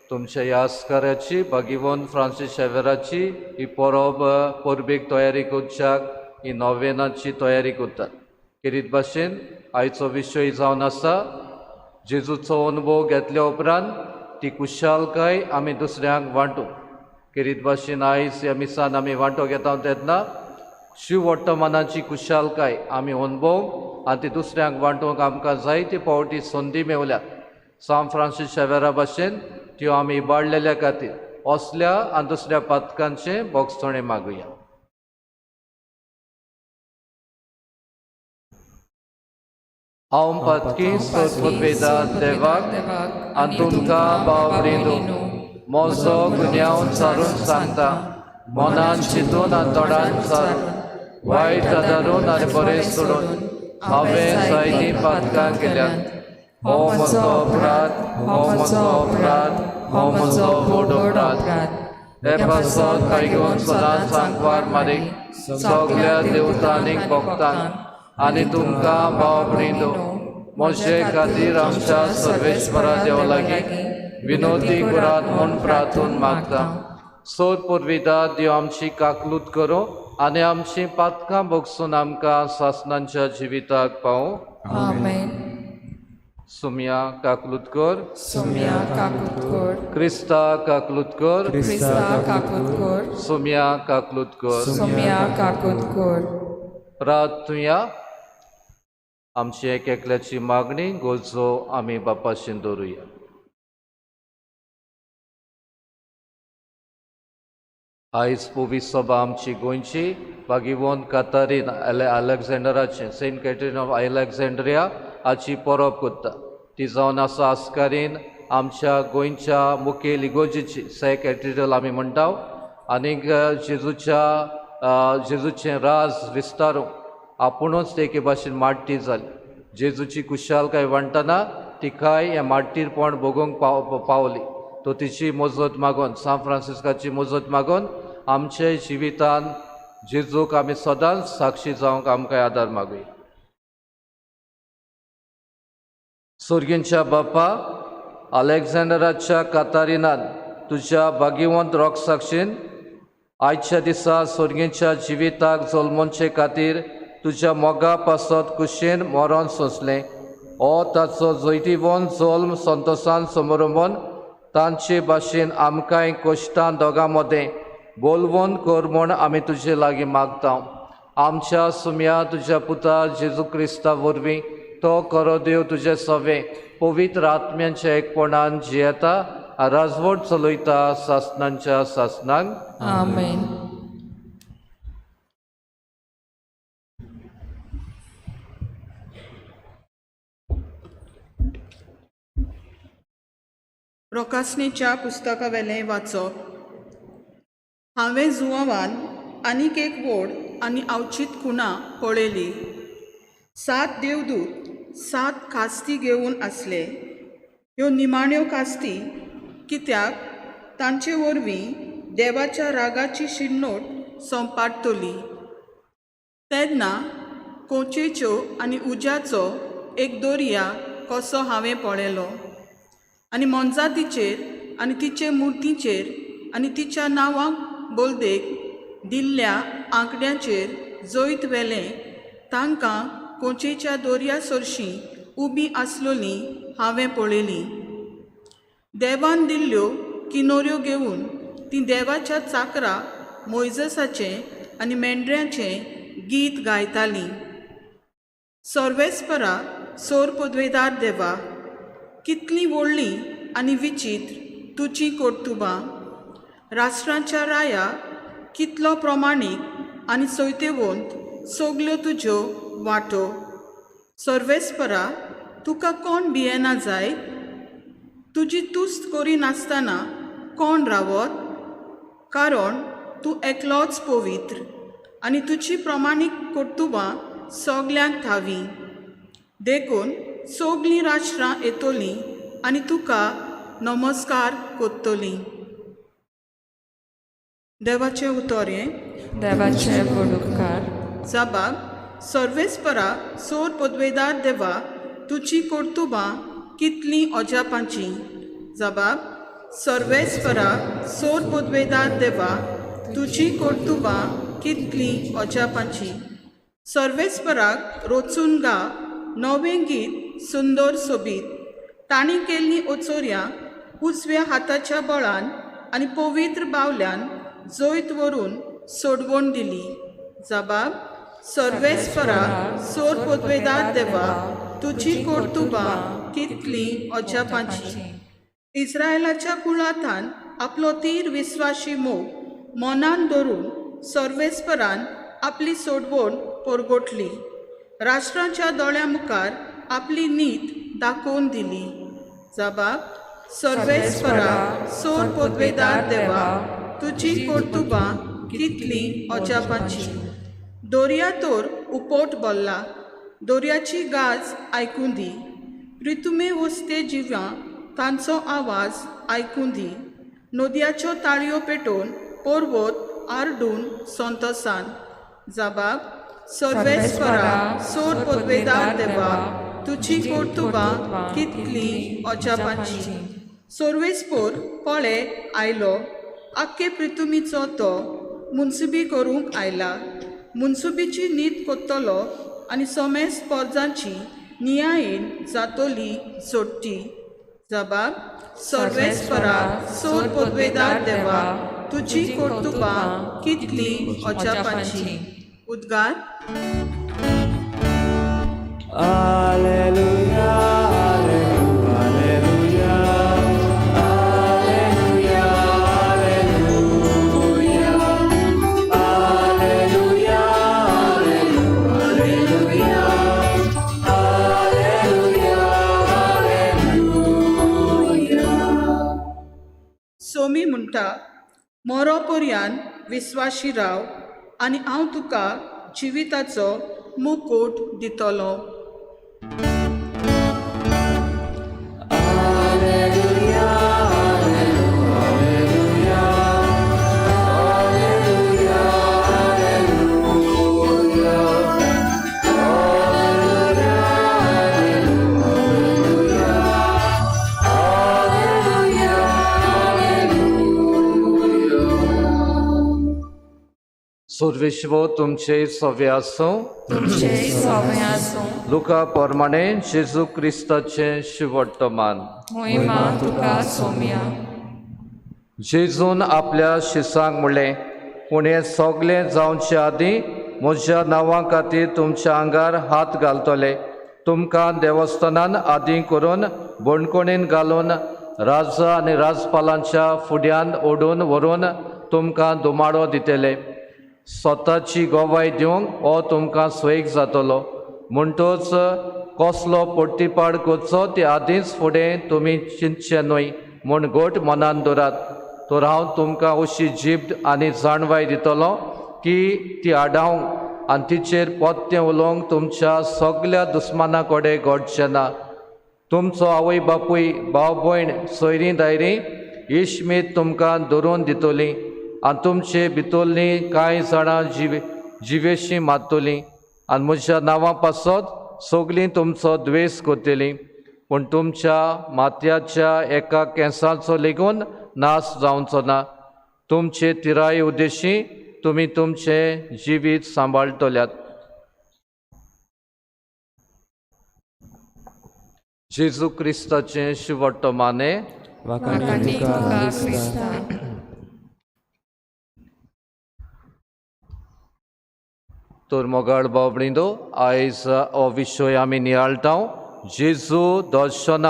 तुमच्या ह्या आस्काराची भागिवन फ्रांसीस शेवेराची ही परब परबेक तयारी करच्याक ही नोवेनाची तयारी करतात। खेरीत भाशेन आयचो विशय जावन आसा जेजूचो अनुभव घेतल्या उपरांत ती कुशालकाय आमी दुसऱ्यांक वांटू। खेरीत भाशेन आयज ह्या मिसान आमी वांटो घेता तेन्ना शिववर्तमानाची कुशालकाय आमी अनुभव आनी ती दुसऱ्यांक वांटूंक आमकां जायते फावटी संदी मेवल्या। सांत फ्रांसीस शेवेरा भाशेन त्यो आमी इबाडलेल्या खातीर असल्या आनी दुसऱ्या पातकांचें बोगसणें मागुया। हांव पातकी सोदपुरवेदा देवाक आनी तुमकां बावडीनो म्हजो गुन्यांव सारून सांगता, मनान चिंतून आनी तोंडान सारून, वायट आदारून आनी बरें सोडून हांवें जायतीं पातकां केल्यांत। हो म्हजो अपराध, हो म्हजो अपराध, हो म्हजो व्हड अपराध। हे पासत भायगून सदांच सांकवार मारीक सगल्या देवतांनीक भोगतांक आनी तुमकां भाव म्हजे खातीर आमच्या सर्वेश्वरा देवा लागीं विनोदी करात म्हूण प्रार्थून मागता। सोद पुर्विदा देव आमची काकलूत करूं आनी आमची पातकां भोगसून आमकां सासणांच्या जिविताक पावूं। आमेन। सुम्या काकलूत कर, सुम्या काकूत कर, क्रिस्ता काकलूत कर, क्रिस्ता काकूत कर, सुम्या काकलूत कर, सुम्या काकूत कर। प्रार्थुया। आमची एक एकल्याची मागणी गरजो आमी बापाशीन दवरुया। आयज पवी सभा आमची गोंयची बागिवोन कातारीन अलेक्झांडराचें सेंट कॅथरीन ऑफ अलेक्झांड्रिया हाची परब करता। ती जावन आसा आस्कारीन आमच्या गोंयच्या मुखेल इगोर्जीची से कॅथेड्रल आमी म्हणटा आनीक जेजूच्या जेजूचें राज विस्तारूंक आपुणूच ते एके भाशेन माड्टी जाली। जेजूची कुशालकाय वांटना तिकाय हें माड्टीरपण भोगूंक पावली। तो तिची मजत मागून सांत फ्रांसिस्काची मजत मागून आमचे जिवितान जेजूक आमी सदांच साक्षी जावंक आमकां आदार मागुया। सोर्गींच्या बापा, अलेक्झांडराच्या कातारिनान तुज्या भाग्यवंत रोगसाक्षीन आयच्या दिसा सोर्गींच्या जिविताक जल्मोवचे खातीर तुज्या मोगा पासत कुशेन मरण सोंसलें. हो ताचो जैतिवंत जल्म संतोसान समरंबन तांचे भाशेन आमकांय कश्टान दोगां मदें बोलवण कर म्हूण आमी तुजे लागीं मागता. आमच्या सुम्या तुज्या पुता जेजू क्रिस्ता वरवीं तो करो देव तुजे सवे पवित्र आत्म्यांच्या एकपणान जियेता राजवट चलयता सासनांच्या सासनांक. आमेन. रोकासणीच्या पुस्तकावेलें वाचप. हांवें जुवावान आनीक एक व्हड आनी आवचीत खुणा पळयली. 7 देवदूत 7 कास्ती घेवन आसले. ह्यो निमाण्यो कास्ती कित्याक तांचे वरवीं देवाच्या रागाची शिणनोट सोंपाडटली. तेन्ना कोचेच्यो आनी उज्याचो एक दर्या कसो हांवें पळयलो आनी मोनजातीचेर आनी तिचे मुर्तीचेर आनी तिच्या नांवाक बोलदेक दिल्ल्या आंकड्यांचेर जैत व्हेलें तांकां कोचेच्या दर्या सरशीं उबी आसलोली हांवें पळयली. देवान दिल्ल्यो किनोऱ्यो घेवन ती देवाच्या चाकरा मोयजसाचें आनी मेंढऱ्याचें गीत गायतालीं. सर्वेस्परा सोर पदवेदार देवा, कितलीं व्हडलीं आनी विचित्र तुजीं कर्तुबां. राष्ट्रांच्या राया कितलो प्रमाणीक आनी सैतेवंत सगल्यो तुज्यो वाटो. सर्वेस्परा तुका कोण भियेना जायत? तुजी तुस्त करिनासतना कोण रावत? कारण तूं एकलोच पवित्र आनी तुजी प्रमाणीक कर्तुबां सगल्यांक थावी. देखून सगलीं राष्ट्रां येतलीं आनी तुका नमस्कार करतलीं. देवाचें उतर हें. देवाचे व्हड उपकार. जबाब. सर्वेस्परा सोर पदवेदार देवा, तुजी कर्तुबां कितलीं अजापांचीं. जबाब. सर्वेस्परा सोर पदवेदार देवा, तुजी कर्तुबां कितलीं अजापांचीं. सर्वेस्पराक रोचून गा नवें गीत सुंदर सोबीत. तांणी केल्लीं ओचोऱ्यां उजव्या हाताच्या बळान आनी पवित्र बावल्यान जैत व्हरून सोडवण दिली. जबाब. सर्वेस्परा सोर पदवेदार देवा, तुजी कर्तुबां कितलीं अजापांचीं. इस्रायलाच्या कुळांतान आपलो तीर विस्वाशी मोग मनान धरून सर्वेस्परान आपली सोडवण परगटली. राष्ट्रांच्या दोळ्यां मुखार आपली नीत दाखोवन दिली. जबाब. सर्वेस्परा सोर पदवेदार देवा, तुजी कर्तुबां कितलीं अजापांचीं. दर्या तर उपोट भरला, दर्याची गाज आयकूं दी. प्रितुमे वस्ते जिवां तांचो आवाज आयकूं दी. नदयाच्यो ताळयो पेटोवन पर्वत आरडून संतोसान. जबाब. सर्वेस्परा सोर पदवेदार देवा, तुजी कर्तुबां कितलीं अजापांचीं. सर्वेस्पोर पळे आयलो, आख्खे प्रितुमीचो तो मुन्सुबी करूंक आयला. मुन्सुबीची नीत कोत्तलो आनी समेस्त पोरजांची नियायेन जातोली जोडटी. जबाब. सर्वेस्परा सोर पदवेदार देवा, तुजी कर्तुबां कितलीं अजापांचीं. उद्गार. Alleluia, alleluia, alleluia, alleluia, alleluia, alleluia, alleluia, alleluia. Somi म्हणटा, मोरो पर्यान विस्वाशी राव आनी हांव तुका जिविताचो मुकूट दितलो. Alleluia, alleluia, alleluia, alleluia, alleluia, Sarveshwar तुमचे सवे आसूं. तुमचे सवे आसूं. लुका प्रमाणे जेजू क्रिस्ताचें शिवट्टमान. मोहिमा तुका सोम्या. जेजून आपल्या शिसांक म्हणलें, पूण हें सगळें जावचे आदीं म्हज्या नांवा खातीर तुमच्या आंगार हात घालतले. तुमकां देवस्थानान आदीं करून बणकोणीन घालून राजा आनी राजपालांच्या फुड्यान ओडून व्हरून तुमकां दुमाडो दितले. स्वताची गवाय दिवंक हो तुमकां सोयीक जातलो. म्हणटच कसलो पोट्टीपाड करचो ते आदींच फुडें तुमी चिंतचें न्हय म्हूण घट मनान दवरात. तर हांव तुमकां अशी जीब आनी जाणवाय दितलो की ती आडावंक आनी तिचेर पोत्तें उलोवंक तुमच्या सगल्या दुस्माना कडेन घडचें ना. तुमचो आवय बापूय, भाव भयण, सोयरीं दायरीं इश्मीत तुमकां धरून दितली आनी तुमचे भितरलीं कांय जाणां जिवेशीं मारतलीं आनी म्हज्या नांवा पासत सगलीं तुमचो द्वेस करतलीं. पूण तुमच्या माथ्याच्या एका केंसाचो लेगून नाश जावचो ना. तुमचे तिराय उद्देशी तुमी तुमचें जिवीत सांबाळटल्यात. जेजू क्रिस्ताचें शिवट्टमाने. वाखाणी तुका क्रिस्ता. तर मोगाळ बाबडींदो, आयज हो विशय आमी नियाळटा. जेजू दर्शना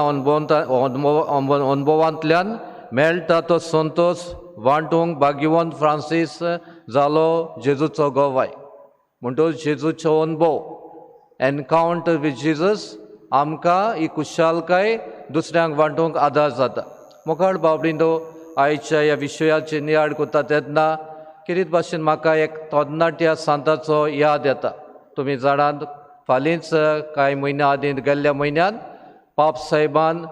अनुभवांतल्यान मेळटा तो संतोश वांटूंक भाग्यवंत फ्रांसीस जालो जेजूचो गवाय. म्हणटच जेजूचो अनुभव, एनकावंटर वीथ जेजस, आमकां ही खुशालकाय दुसऱ्यांक वांटूंक आदार जाता. मोगाळ बाबडींदो, आयच्या ह्या विशयाचेर नियाळ करता तेन्ना किरीत भाशेन म्हाका एक तरणाट्या सांताचो याद येता. तुमी जाणात, फालींच कांय म्हयन्या आदीं गेल्ल्या म्हयन्यान पाप साहेबान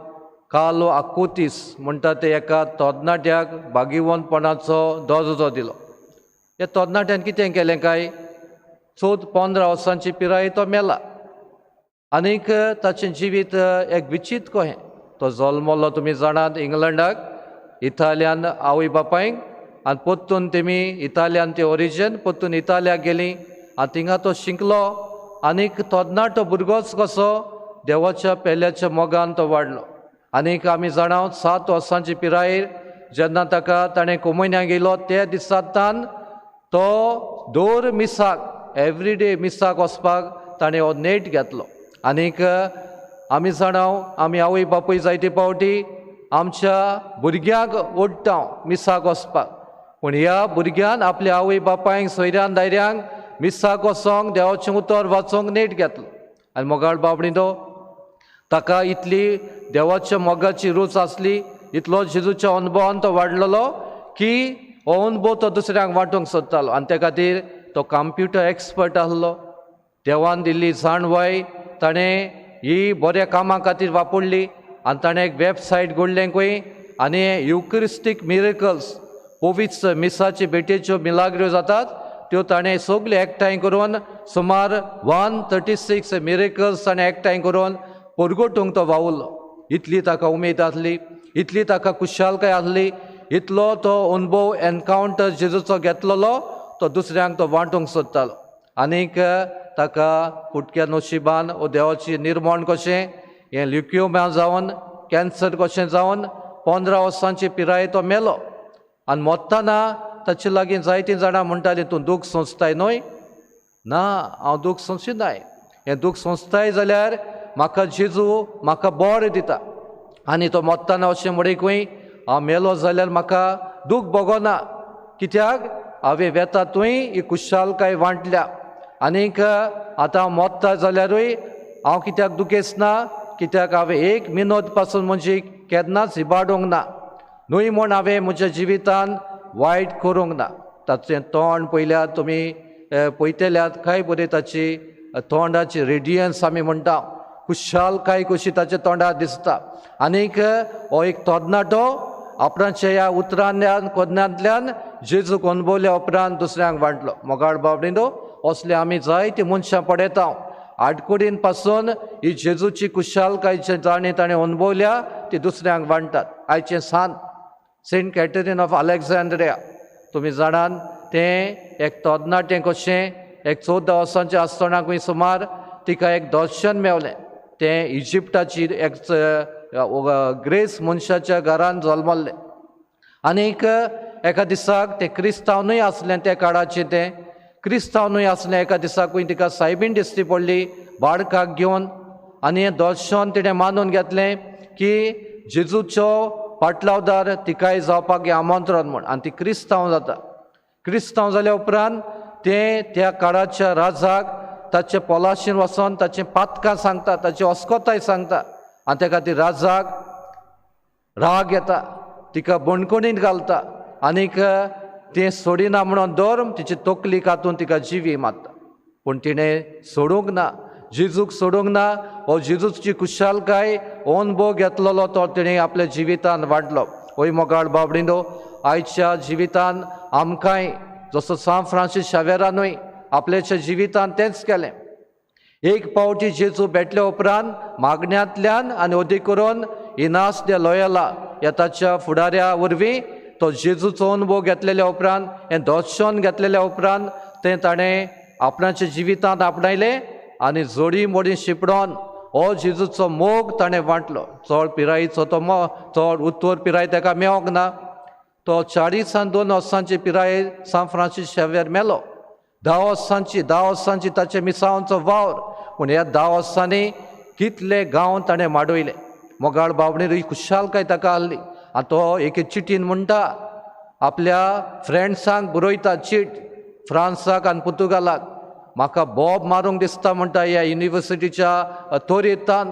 कार्लो आकुतीस म्हणटा ते एका तरणाट्याक भाग्यवंतपणाचो दर्जो दिलो. ह्या तरणाट्यान कितें केलें काय, 14-15 वर्सांची पिराय तो मेला आनीक ताचें जिवीत एक विचित्र कहें. तो जल्मलो तुमी जाणात इंग्लंडाक, इतालियान आवय बापायक, आनी परतून तेमी इतालियान ती ओरिजन परतून इतालियाक गेली आनी थिंगा तो शिकलो आनीक तरणाटो भुरगोच कसो देवाच्या पेल्याच्या मोगान तो वाडलो. आनीक आमी जाणा 7 वर्सांची पिरायेर जेन्ना ताका ताणें कोमोयन्याक गेलो त्या दिसांतान तो दर मिसाक, एवरीडे मिसाक वचपाक ताणें हो नेट घेतलो. आनीक आमी जाणा आमी आवय बापूय जायते फावटी आमच्या भुरग्यांक ओडटा मिसाक वचपाक, पूण ह्या भुरग्यान आपल्या आवय बापायक, सोयऱ्यान दायऱ्यांक मिसाक वचोंक, देवाचें उतर वाचोंक नेट घेतलो. आनी मोगाळ बाबडी तो ताका इतली देवाच्या मोगाची रूच आसली, इतलो जेजूच्या अनुभवान तो वाडलेलो की हो अनुभव तो दुसऱ्यांक वांटूंक सोदतालो. आनी त्या खातीर तो कंप्युटर एक्सपर्ट आसलो. देवान दिल्ली जाणवाय ताणें ही बऱ्या कामां खातीर वापरली आनी ताणें एक वेबसायट घडलें खंय आनी युक्रिस्टीक मिरेकल्स, पवित्र मिसाचे भेटेच्यो मिलाग्र्यो जातात त्यो ताणें सगल्यो एकठांय करून सुमार 136 मिरेकल्स ताणें एकठांय करून परगटूंक तो वावुरलो. इतली ताका उमेद आसली, इतली ताका खुशालकाय आसली, इतलो तो अनुभव एनकावंटर जेजूचो घेतलेलो तो दुसऱ्यांक तो वांटूंक सोदतालो. आनीक ताका फुटक्या नशिबान वो देवाची निर्मण कशें हें ल्युक्योमा जावन, कॅन्सर कशें जावन 15 वर्सांची पिराये तो मेलो. आनी मरतना ताचे लागीं जायतीं जाणां म्हणटालीं, तूं दूख सोंसताय न्हय? ना, हांव दूख सोंसिनाय. हें दूख सोंसताय जाल्यार म्हाका जेजू म्हाका बरें दिता. आनी तो मरतना अशें म्हणी खंय, हांव मेलो जाल्यार म्हाका दूख भोगना, कित्याक हांवें वेता थंय ही खुशालकाय वांटल्या. आनीक आतां हांव मरता जाल्यारूय हांव कित्याक दुखेस ना, कित्याक हांवें एक मिनोद पासून म्हजी केन्नाच इबाडूंक ना, न्हय म्हूण हांवें म्हज्या जिवितान वायट करूंक ना. ताचें तोंड पळयल्यार तुमी पळयतल्यात काय बरें ताची तोंडाची रेडियन्स आमी म्हणटा, खुशालकाय कशी ताच्या तोंडार दिसता. आनीक हो एक तरणाटो आपणाच्या ह्या उतरांतल्यान, कोदनांतल्यान जेजूक अनुभवल्या उपरांत दुसऱ्यांक वांटलो. मोगाळ बाबडींदो, असले आमी जायतीं मनशां पळयता. आडकुडीन पासून ही जेजूची खुशालकायची जाणीव ताणें अनुभवल्या ती दुसऱ्यांक वांट्टात. आयचें सांत सेंट कॅटरीन ऑफ अलेक्झांड्रिया, तुमी जाणान तें एक तरणाटें कशें एक 14 वर्सांचें आसतनाकूय सुमार तिका एक दर्शन मेवलें. तें इजिप्टाची एक ग्रेस मनशाच्या घरान जल्मल्लें आनीक एका दिसाक तें क्रिस्तांव न्हय आसलें, त्या काळाचें तें क्रिस्तांव न्हय आसलें. एका दिसाकूय तिका सायबीण दिसती पडली बाळकाक घेवन आनी हें दर्शन तिणें मानून घेतलें की जेजूचो पाटलावदार तिकाय जावपाक हें आमंत्रण म्हूण आनी ती क्रिस्तांव जाता. क्रिस्तांव जाल्या उपरांत तें त्या काळाच्या राजाक ताचे पोलाशीन वचोन ताचें पातकां सांगता, ताची अस्कोताय सांगता आनी त्या खातीर राजाक राग येता, तिका बणकणींत घालता आनीक तें सोडिना म्हणून धर्म तिची तकली कातून तिका जिवी मारता. पूण तिणें सोडूंक ना, जेजूक सोडूंक ना. हो जेजूची खुशालकाय अनुभव घेतलेलो तो तिणें आपल्या जिवितान वाडलो. होय मोगाळ बाबडिनो, आयच्या जिवितान आमकांय जसो सांत फ्रांसीस शावेरानूय आपल्याच्या जिवितान तेंच केलें. एक पावटी जेजू भेटल्या उपरांत मागण्यांतल्यान आनी अदीक करून इनास दे लोयला ह्या ताच्या फुडाऱ्या वरवीं तो जेजूचो अनुभव घेतलेल्या उपरांत, हें दर्शन घेतलेल्या उपरांत तें ताणें आपणाच्या जिवितांत आपणायलें आनी जोडी मोडी शिपडोन हो जेजूचो मोग ताणें वांटलो. चड पिरायेचो तो चड उत्तर पिराय ताका मेवोंक ना. तो 42 वर्सांचे पिरायेर सांत फ्रांसीस शावेर मेलो. 10 वर्सांची ताचे मिसावांचो वावर. पूण ह्या 10 वर्सांनी कितले गांव ताणें माडयले. मोगाळ बावणीर ही खुशालकाय ताका आहली आनी तो एके चिटीन म्हणटा, आपल्या फ्रेंड्सांक बरयता चीट फ्रांसाक आनी पुर्तुगालाक, म्हाका बोब मारूंक दिसता म्हणटा ह्या युनिवर्सिटीच्या तोरेतान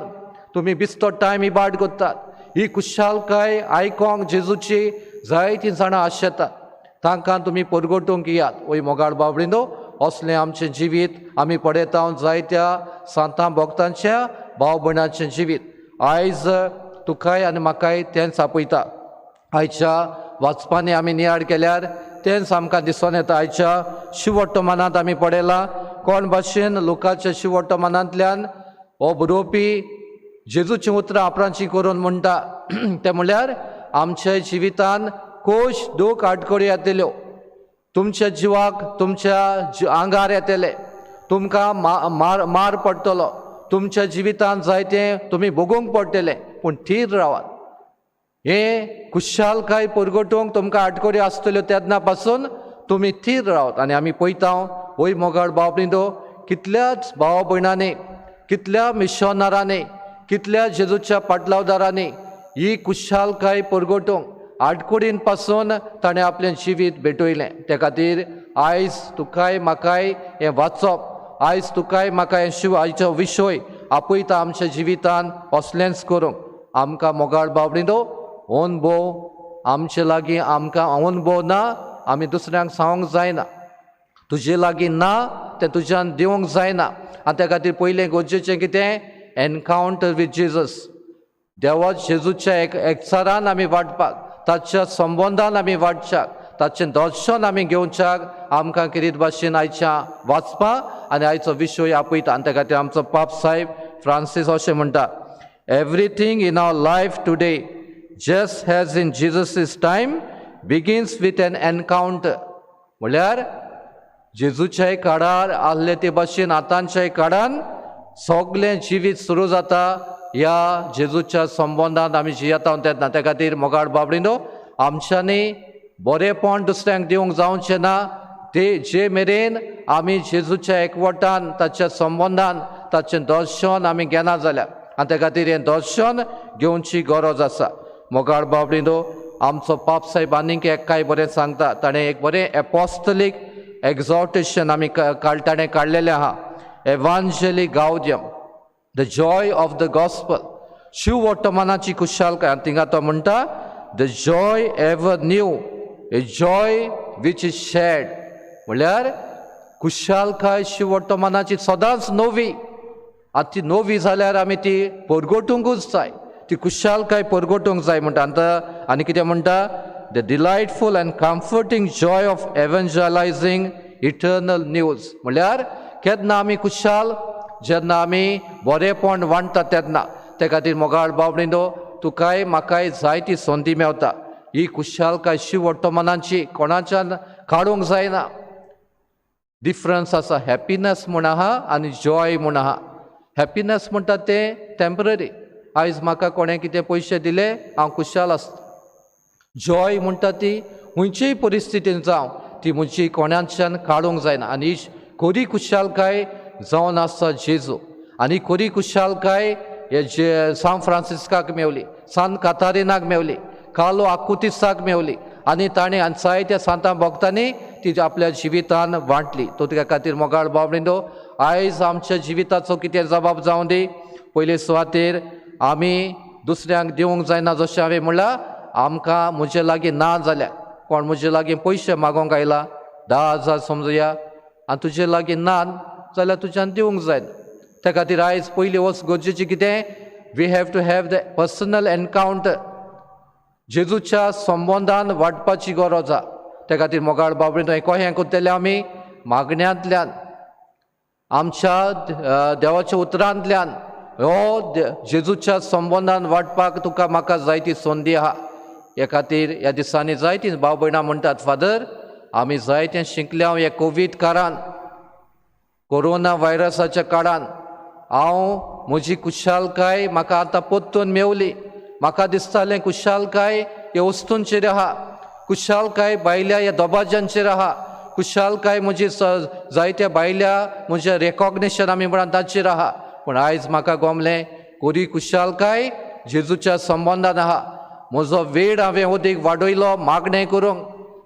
तुमी बिस्तो टायम इबाड करतात. ही खुशालकाय आयकोंक जेजूची जायतीं जाणां आशेतात, तांकां तुमी परगटूंक येयात. वय मोगाळ बाबडिनो, असलें आमचें जिवीत आमी पळयता जायत्या सांतां भक्तांच्या भाव भयणांचें जिवीत. आयज तुकाय आनी म्हाकाय तेंच आपयता. आयच्या वाचपांनी आमी नियाळ केल्यार तेंच आमकां दिसून येता. आयच्या शिवट्टमानांत आमी पळयलां कोण भाशेन लोकांच्या शिवट्टमानांतल्यान हो बरोवपी जेजूचीं उतरां आपणाचीं करून म्हणटा तें म्हणल्यार आमच्या जिवितान कोश दूख आडखळी येतल्यो, तुमच्या जिवाक तुमच्या आंगार येतले, तुमकां मार पडटलो, तुमच्या जिवितान जायतें तुमी भोगूंक पडटलें, पूण थीर रावात. हें खुशालकाय परगटूंक तुमकां आडखळी आसतल्यो तेन्ना पासून तुमी थीर रावात. आनी आमी पळयता वय मोगाळ भाव भयणींनो, कितल्याच भाव भयणांनी, कितल्या मिशनरांनी, कितल्या जेजूच्या पाटलावदारांनी ही खुशालकाय परगटूंक आडखळीन पासून ताणें आपलें जिवीत भेटयलें. त्या खातीर आयज तुकाय म्हाकाय हें वाचप, आयज तुकाय म्हाका हें शिव आयचो विशय आपयता आमच्या जिवितान असलेंच करूंक. आमकां मोगाळ बाबडिनो अनुभव आमचे लागीं आमकां अनुभव ना, आमी दुसऱ्यांक सांगूंक जायना. तुजे लागीं ना तें तुज्यान दिवंक जायना. आनी त्या खातीर पयलें गरजेचें कितें, एनकावंटर वीथ जेजस. देवा जेजूच्या एकचारान आमी वाडपाक, ताच्या संबंदान आमी वाडच्याक, ताचें दर्शन आमी घेवच्याक आमकां किरीत भाशेन आयच्या वाचपा आनी आयचो विशय आपयता. आनी त्या खातीर आमचो पाप साहेब फ्रांसीस अशें म्हणटा, everything in our life today just as in Jesus' time begins with an encounter. म्हणल्यार जेजूच्याय काळार आहले ते भाशेन आतांच्याय काळान सगलें जिवीत सुरू जाता ह्या जेजूच्या संबंदान आमी जियेता तेन्ना. त्या खातीर मोगाळ बाबडिनो, आमच्यांनी बरेंपण दुसऱ्यांक दिवंक जावचें ना ते जे मेरेन आमी जेजूच्या एकवटान ताच्या संबंदान ताचें दर्शन आमी घेना जाल्यार. आनी त्या खातीर हें दर्शन घेवची गरज आसा. मोगाळ बाबडिनो, आमचो पाप साहेब आनीक एक काय बरें सांगता. ताणें एक बरें एपोस्तलीक एक्झॉर्टेशन आमी ताणें काडलेलें आहा, Evangelii Gaudium, the joy of the gospel, शिववर्तमानाची खुशालकाय. आनी थिंगा तो म्हणटा, the joy ever new, a joy which is shared. म्हणल्यार खुशालकाय शिववर्तमानाची सदांच नवी. आतां ती नवी जाल्यार आमी ती परगटूंकूच जाय, ती खुशालकाय परगटूंक जाय म्हणटा. आतां आनी कितें म्हणटा, the delightful and comforting joy of evangelizing eternal news. म्हणल्यार केन्ना आमी खुशाल, जेन्ना आमी बरेंपण वांट्टा तेन्ना. ते खातीर मोगाळ बाबडिनो, तुकाय म्हाकाय जायती संदी मेवता. ही खुशालकाय शिवट्टो मनाची कोणाच्यान काडूंक जायना. डिफरन्स आसा हॅपिनस म्हूण आहा आनी जॉय म्हूण आहा. हॅपिनस म्हणटा तें टेंपररी, आयज म्हाका कोणें कितें पयशे दिले हांव खुशाल आसता. जॉय म्हणटा ती खंयचेय परिस्थितीन जावं ती म्हजी कोणाच्यान काडूंक जायना. आनी खरी खुशालकाय जावन आसा जेजू. आनी खरी खुशालकाय हे जे सान फ्रांसिस्काक मेवली, सान कातारिनाक मेवली, कार्लो आकुतिसाक मेवली आनी ताणें आनी जायत्या सांतां भोगतांनी ती आपल्या जिवितान वांटली. तो त्या खातीर मोगाळ भाव आयज आमच्या जिविताचो कितें जबाब जावं दी. पयले सुवातेर आमी दुसऱ्यांक दिवंक जायना. जशें हांवें म्हणलां आमकां म्हजे लागीं ना जाल्यार कोण म्हजे लागीं पयशे मागोंक आयला 10,000 समजुया आनी तुजे लागीं ना जाल्यार तुज्यान दिवंक जायना. त्या खातीर आयज पयली वस्त गरजेची कितें, we have to have the personal encounter. जेजूच्या संबंदान वाडपाची गरज आसा. त्या खातीर मोगाळ बाबडीन हें कशें करतले आमी मागण्यांतल्यान, आमच्या देवाच्या उतरांतल्यान हो जेजूच्या संबंदान वाडपाक तुका म्हाका जायती संदी आहा. हे खातीर ह्या दिसांनी जायतीं भाव भयणां म्हणटात, फादर आमी जायतें शिकल्या ह्या कोवीड काळान, कोरोना व्हायरसाच्या काळान हांव म्हजी खुशालकाय म्हाका आतां परतून मेवली. म्हाका दिसतालें खुशालकाय ह्या वस्तूंचेर आहा, खुशालकाय भायल्या ह्या दबाज्यांचेर आहा, खुशालकाय म्हजी जायत्या भायल्या म्हज्या रेकॉग्निशन आमी म्हणा ताचेर आहा. पूण आयज म्हाका गोमलें खरी खुशालकाय जेजूच्या संबंदान आहा. म्हजो वेळ हांवें अदीक वाडयलो मागणें करूंक,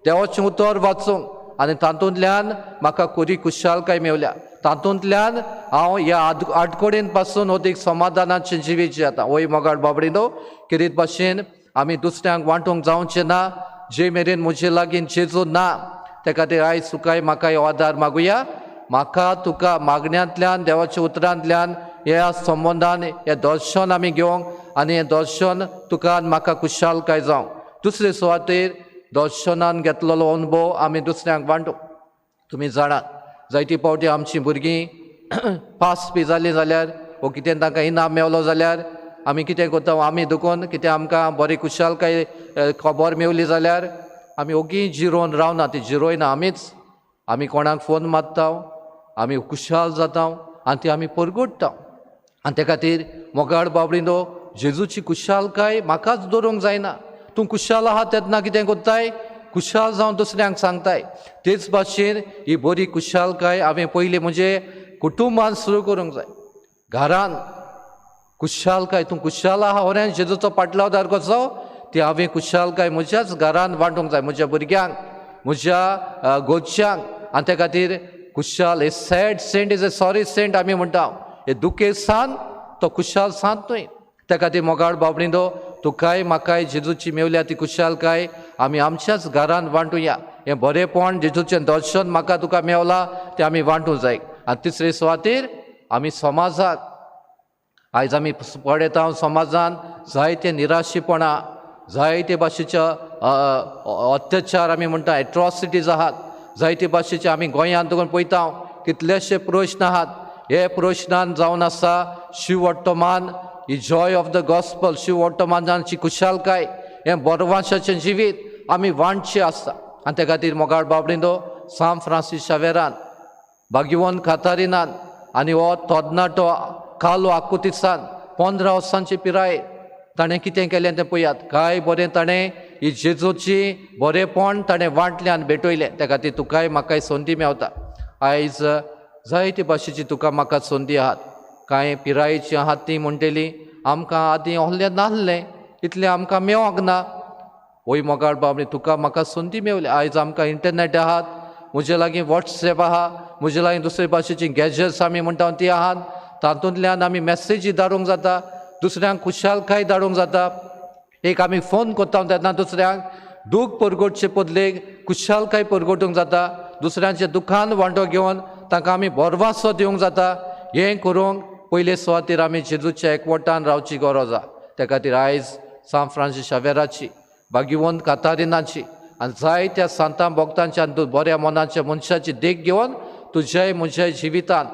देवाचें उतर वाचूंक आनी तातूंतल्यान म्हाका खरी खुशालकाय मेवल्या. तातूंतल्यान हांव ह्या आडकोडेन पासून अदीक समाधानाचें जिवीत जियेता. वय मोगाळ बाबडीनो, किरीत भाशेन आमी दुसऱ्यांक वांटूंक जावचें ना जे मेरेन म्हजे लागीं जेजू ना. त्या खातीर आयज तुकाय म्हाका हो आदार मागुया. म्हाका तुका मागण्यांतल्यान देवाच्या उतरांतल्यान ह्या संबंदान हें दर्शन आमी घेवंक आनी हें दर्शन तुका म्हाका खुशालकाय जावं. दुसरे सुवातेर दर्शनान घेतलेलो अनुभव आमी दुसऱ्यांक वांटूंक. तुमी जाणात जायती पावटी आमची भुरगीं पास बी जालीं जाल्यार वो कितें तांकां इनाम मेवलो जाल्यार आमी कितें करता, आमी दुखून कितें आमकां बरी खुशालकाय खबर मेवली जाल्यार आमी ओगी जिरोवन रावना, ती जिरोयना आमीच. आमी कोणाक फोन मारता, आमी खुशाल जाता आनी ती आमी परगटता. आनी त्या खातीर मोगाळ बाबडीनो, जेजूची खुशालकाय म्हाकाच दवरूंक जायना. तूं खुशाल आहा तेन्ना कितें करताय, खुशाल जावन दुसऱ्यांक सांगताय. तेच भाशेन ही बरी खुशालकाय हांवें पयलीं म्हजे कुटुंबान सुरू करूंक जाय. घरान खुशालकाय, तूं खुशाल आहा होरें जेजूचो पाटलावदार कसो, ती हांवें खुशालकाय म्हज्याच घरान वांटूंक जाय, म्हज्या भुरग्यांक, म्हज्या गोदच्यांक. आनी त्या खातीर खुशाल a sad saint is a sorry saint आमी म्हणटा. हे दुखेस्त सांत तो खुशाल सांत न्हय. त्या खातीर मोगाळ बाबडीनो, तुकाय म्हाकाय जेजूची मेवल्या ती खुशालकाय आमी आमच्याच घरान वांटुया. हें बरेंपण जेजूचें दर्शन म्हाका तुका मेवलां तें आमी वांटूंक जाय. आनी तिसरे सुवातेर आमी समाजाक, आयज आमी पळयता समाजान जायते निराशीपणां, जायते भाशेच्या अत्याचार आमी म्हणटा एट्रॉसिटीज आहात, जायते भाशेचे आमी गोंयांत तुका पळयता कितलेशे प्रश्न आहात. हे प्रश्नान जावन आसा शिववर्तमान ही जॉय ऑफ the gospel, शिववर्तमानाची खुशालकाय, हें बरवाशाचें जिवीत आमी वांटचें आसता. आनी त्या खातीर मोगाळ बाबडीनो, सान फ्रांसीस शावेरान, भाग्यवंत कातारिनान आनी हो तरणाटो कार्लो आकुतिसान 15 वर्सांची पिराय ताणें कितें केलें तें पळयात. काय बरें ताणें ही जेजूची बरेंपण ताणें वांटलें आनी भेटयलें. त्या खातीर तुकाय म्हाकाय संदी मेवता. आयज जायते भाशेची तुका म्हाका संदी आहात. कांय पिरायेची आहात ती म्हणटली आमकां आदीं ohलें नासलें, इतलें आमकां मेवोंक ना. वय मोगाळ बाबडी, तुका म्हाका संदी मेवली. आयज आमकां इंटरनेट आहात, म्हजे लागीं वॉट्सएप आहा, म्हजे लागीं दुसरे भाशेची गॅजेट्स आमी म्हणटा ती आहात. तातूंतल्यान आमी मॅसेजी धाडूंक जाता, दुसऱ्यांक खुशालकाय धाडूंक जाता. एक आमी फोन करता तेन्ना दुसऱ्यांक दूख परगटचे बदलेक खुशालकाय परगटूंक जाता, दुसऱ्यांच्या दुखान वांटो घेवन तांकां आमी भरवासो दिवंक जाता. हें करूंक पयले सुवातेर आमी जेजूच्या एकवटान रावची गरज आहा. त्या खातीर आयज सान फ्रांसीस शावेराची, भाग्यवंत कातारिनाची आनी जायत्या सांतां भक्तांच्या आनी बऱ्या मनाच्या मनशाची देख घेवन तुज्याय म्हज्या जिवितान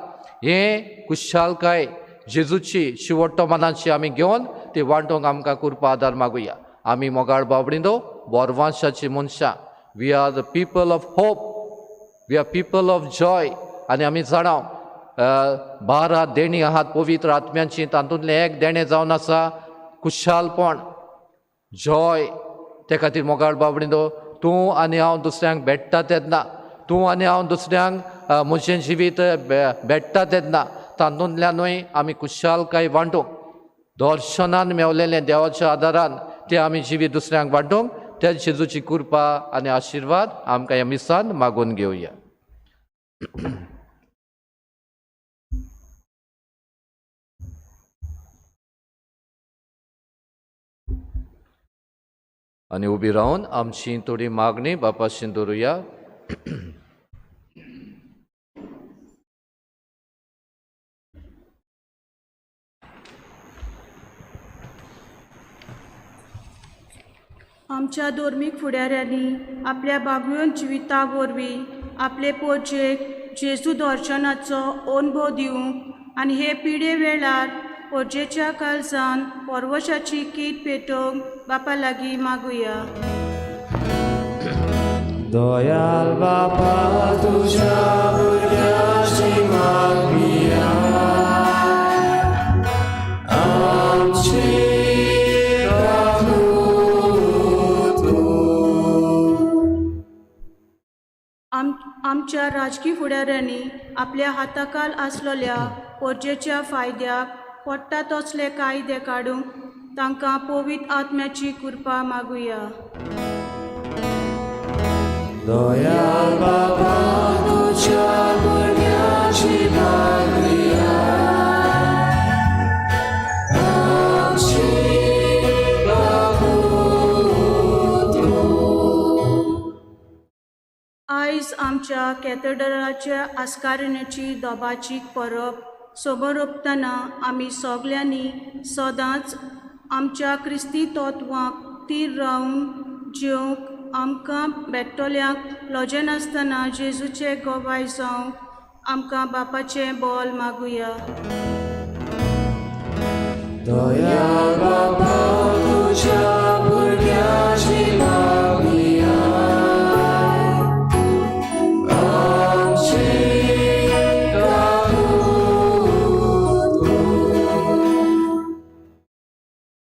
हें खुशालकाय जेजूची शिवट्टो मनाची आमी घेवन ती वांटूंक आमकां कृपा आदार मागुया. आमी मोगाळ बाबडिंदो बोरवांशाची मनशां. We are the people of hope, we are people of joy. आनी आमी जाणा 12 देणीं आहात पवित्र आत्म्यांची, तातूंतलें एक देणें जावन आसा खुशालपण, जॉय. ते खातीर मोगाळ बाबडिंदो, तूं आनी हांव दुसऱ्यांक भेट्टा तेन्ना, तूं आनी हांव दुसऱ्यांक म्हजें जिवीत भेट्टा तेन्ना तातूंतल्यानूय आमी खुशालकाय वांटूंक, दर्शनान मेवलेलें देवाच्या आदारान तें आमी जिवीत दुसऱ्यांक वांटूंक त्या जेजूची कृपा आनी आशिर्वाद आमकां ह्या मिसान मागून घेवया. आनी उबी रावन आमची थोडी मागणी बापाशी दवरुया. आमच्या धर्मीक फुडाऱ्यांनी आपल्या बागयोन जिविता वरवीं आपले पोरजेक जेजू दर्शनाचो अणभव दिवंक आनी हे पिडे वेळार पोरजेच्या काळजान परवशाची कीट पेटोवंक बापा लागीं मागुया. दयाल बापा तुज्या भुरग्याची मागुया, आमची आमच्या राजकी फुडाऱ्यांनी आपल्या हाताखाल आसलेल्या पोरजेच्या फायद्याक पडटा तसले कायदे काडूंक तांकां पवित्र आत्म्याची कृपा मागुया. दयाल बाबा तुज्या भुरग्याची मागुया, आमची आयज आमच्या कॅथेड्रलाच्या आस्कारिणेची दोबाची परब सोबरोपतना आमी सगल्यांनी सदांच आमच्या क्रिस्ती तत्वांक तीर रावन जेवंक आमकां भेटतल्यांक लजेनासतना जेजूचे गवाय जावंक आमकां बापाचें बोल मागुया. दयाल बाबा तुज्या भुरग्याची मागुया,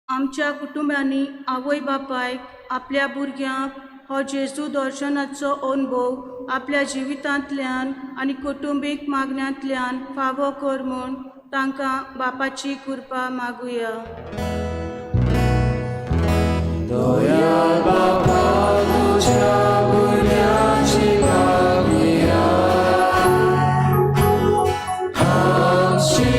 आमच्या कुटुंबांनी आवय बापायक आपल्या भुरग्यांक हो जेजू दर्शनाचो अणभव आपल्या जिवितांतल्यान आनी कुटुंबीक मागण्यांतल्यान फावो कर म्हूण तांकां बापाची कृपा मागुया. दयाल बाबा तुज्या भुरग्याची मागुया, आमची.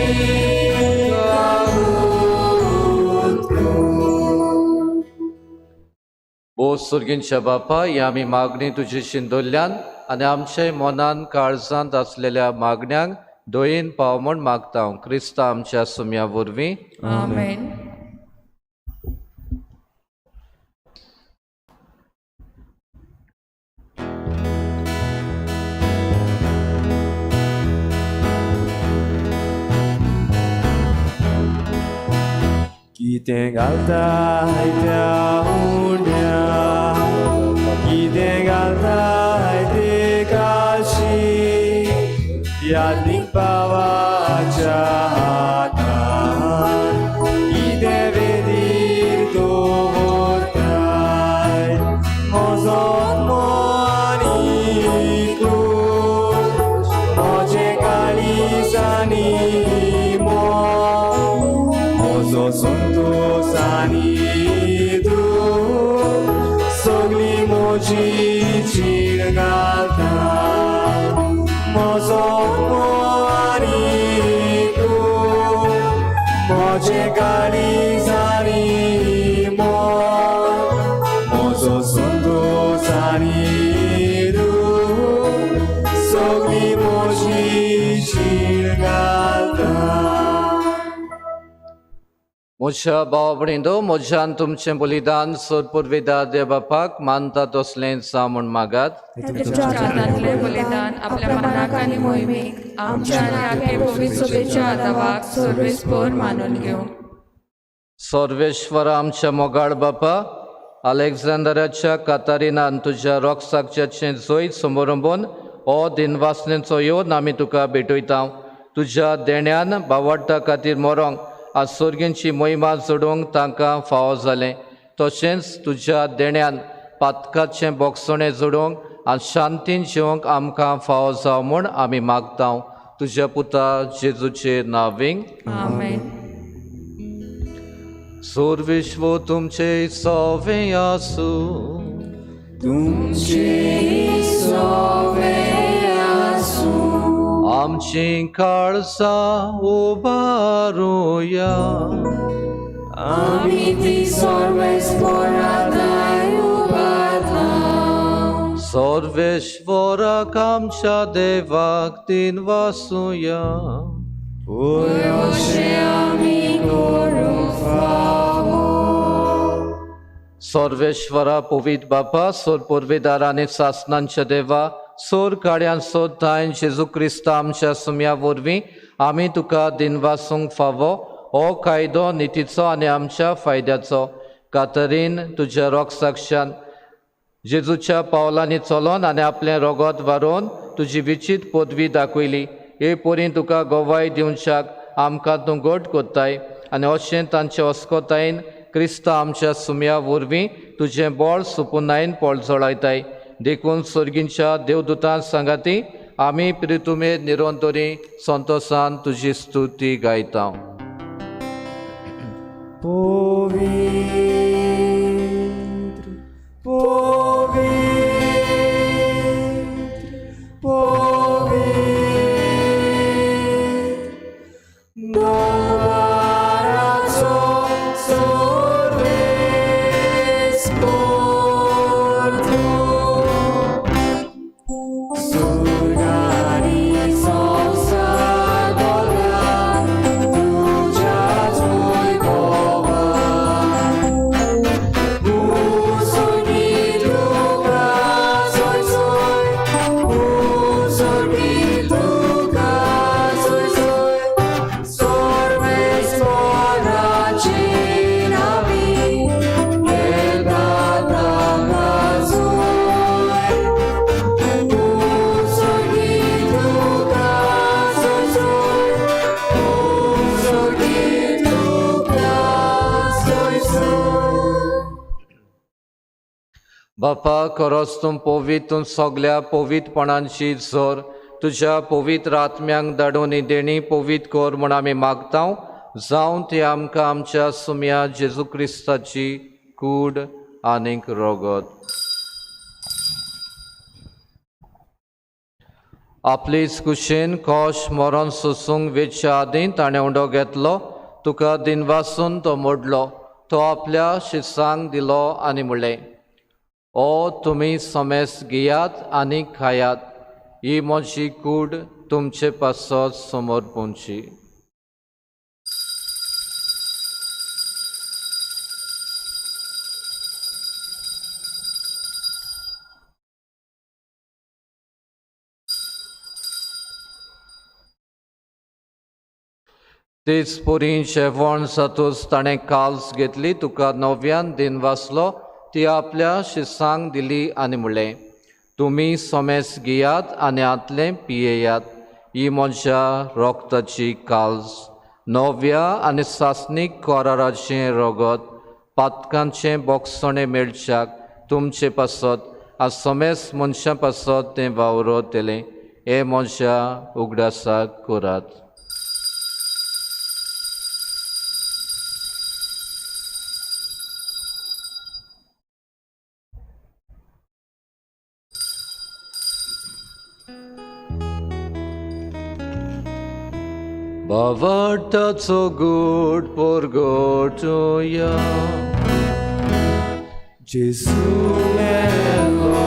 ओ सर्गींच्या बापा, ही आमी मागणी तुजी शिंदोल्ल्यान आनी आमचे मनान काळजांत आसलेल्या मागण्यांक दोयेन पाव म्हूण मागता हांव क्रिस्ता आमच्या सुम्या वरवीं. आमेन. कितें घालताय त्या उंड्या, कितें घालताय ते काशी, यादीक पावाच्या हातान कितें वेदीर दवरताय, म्हजो आनी तूं म्हजें काळीज आनी म्हजो संतोश आनी तूं सगळी म्हजी जीण घालता, म्हजो आनी तूं म्हजें काळीज आनी म्हजो संतोश आनी तूं सगळी म्हजी जीण घालता. म्हज्या भाव भयणींनो, म्हज्यान तुमचें बलिदान सोदपुर्वेदा देव बापाक मानता तसलें जावं म्हूण मागात. तुमच्या हातांतलें बलिदान आपल्या मनाक आनी मोहिमेक आमच्या आनी आखे पवित्र सभेच्या आदावाक सर्वेस्पर मानून घेवं. सर्वेश्वर आमच्या मोगाळ बापा, अलेक्झांडराच्या कातारिनान तुज्या रोगसाक्षाचें जैत समरंबून हो दिनवासनेचो येवन आमी तुका भेटयता. तुज्या देण्यान बावडटा खातीर मरोंक आनी सोर्गींची मोहिमा जोडूंक तांकां फावो जालें. तशेंच तुज्या देण्यान पातकाचें बोगसणें जोडूंक आनी शांतीन जिवंक आमकां फावो जावं म्हूण आमी मागता. तुज्या पुता जेजूचे नांवींग आमेन. सोर्विश्व तुमचे सवे आसूं. तुमचे सवे आसूं. आमची काळजां उबारुया. आमी ती सर्वेस्पराथाय उबारता. सर्वेश्वराक आमच्या देवाक दिनवासुया. वय अशें आमी करूंक फावो. सर्वेश्वरा पवित्र बापा, सोर पुर्वेदार आनी सासनांच्या देवा, सोर काड्यान सोदताय जेजू क्रिस्ता आमच्या सुम्या वरवीं आमी तुका दिनवासूंक फावो. हो कायदो नितीचो आनी आमच्या फायद्याचो. कातरीन तुज्या रोगसाक्षान जेजूच्या पावलांनी चलोन आनी आपलें रोगत वारोवन तुजी विचीत पदवी दाखयली. हे परी तुका गवाय दिवच्याक आमकां तूं घट कोत्ताय आनी अशें तांचे अस्कोतायेन क्रिस्ता आमच्या सुम्या वरवीं तुजें बळ सुपुनायन पळजळायताय. देखून सर्गींच्या देवदूतां सांगाती आमी प्रितुमेर निरंतरी संतोसान तुजी स्तुती गायता. पवित्र पवित्र पवित्र दरबाराचो सर्वेस्पर तूं. सुर्गारी संवसार भरला तुज्याच वैभवान. उसोगी तुका सोय सोय, उसोगी तुका सोय सोय, सर्वेस्पराचे नांवी येता ताका जोय. उसोगी तुका सोय सोय, उसोगी तुका सोय सोय. बापा, खरोच तूं पवित्र, तूं सगल्या पवित्रपणांची जोर. तुज्या पवित्र आत्म्यांक धाडून ही देणी पवित्र कर म्हूण आमी मागता. जावं ती आमकां आमच्या सुम्या जेजू क्रिस्ताची कूड आनीक रोगत. आपलीच कुशीन कोश मरण सोसूंक वेच्या आदीं ताणें उंडो घेतलो, तुका दिनवासून तो मोडलो, तो आपल्या शिसांक दिलो आनी म्हणलें, ओ तुमी समेस घेयात आनी खायात, ही म्हजी कूड तुमचे पासत समर्पूंची. तेच परी जेवण जातूच ताणें काल्स घेतली, तुका नव्यान दिनवासलो, ती आपल्या शिसांक दिली आनी म्हणलें, तुमी समेस घेयात आनी आतलें पियेयात, ही म्हज्या रोगताची काल्स, नव्या आनी सासणीक कराराचें रोगत, पातकांचें बोगसणें मेळच्याक तुमचे पासत आनी समेस मनशां पासत तें वावरतलें. हें म्हज्या उगडासाक करात. बावटाचो गूट परगटुया. जेजू मेलो,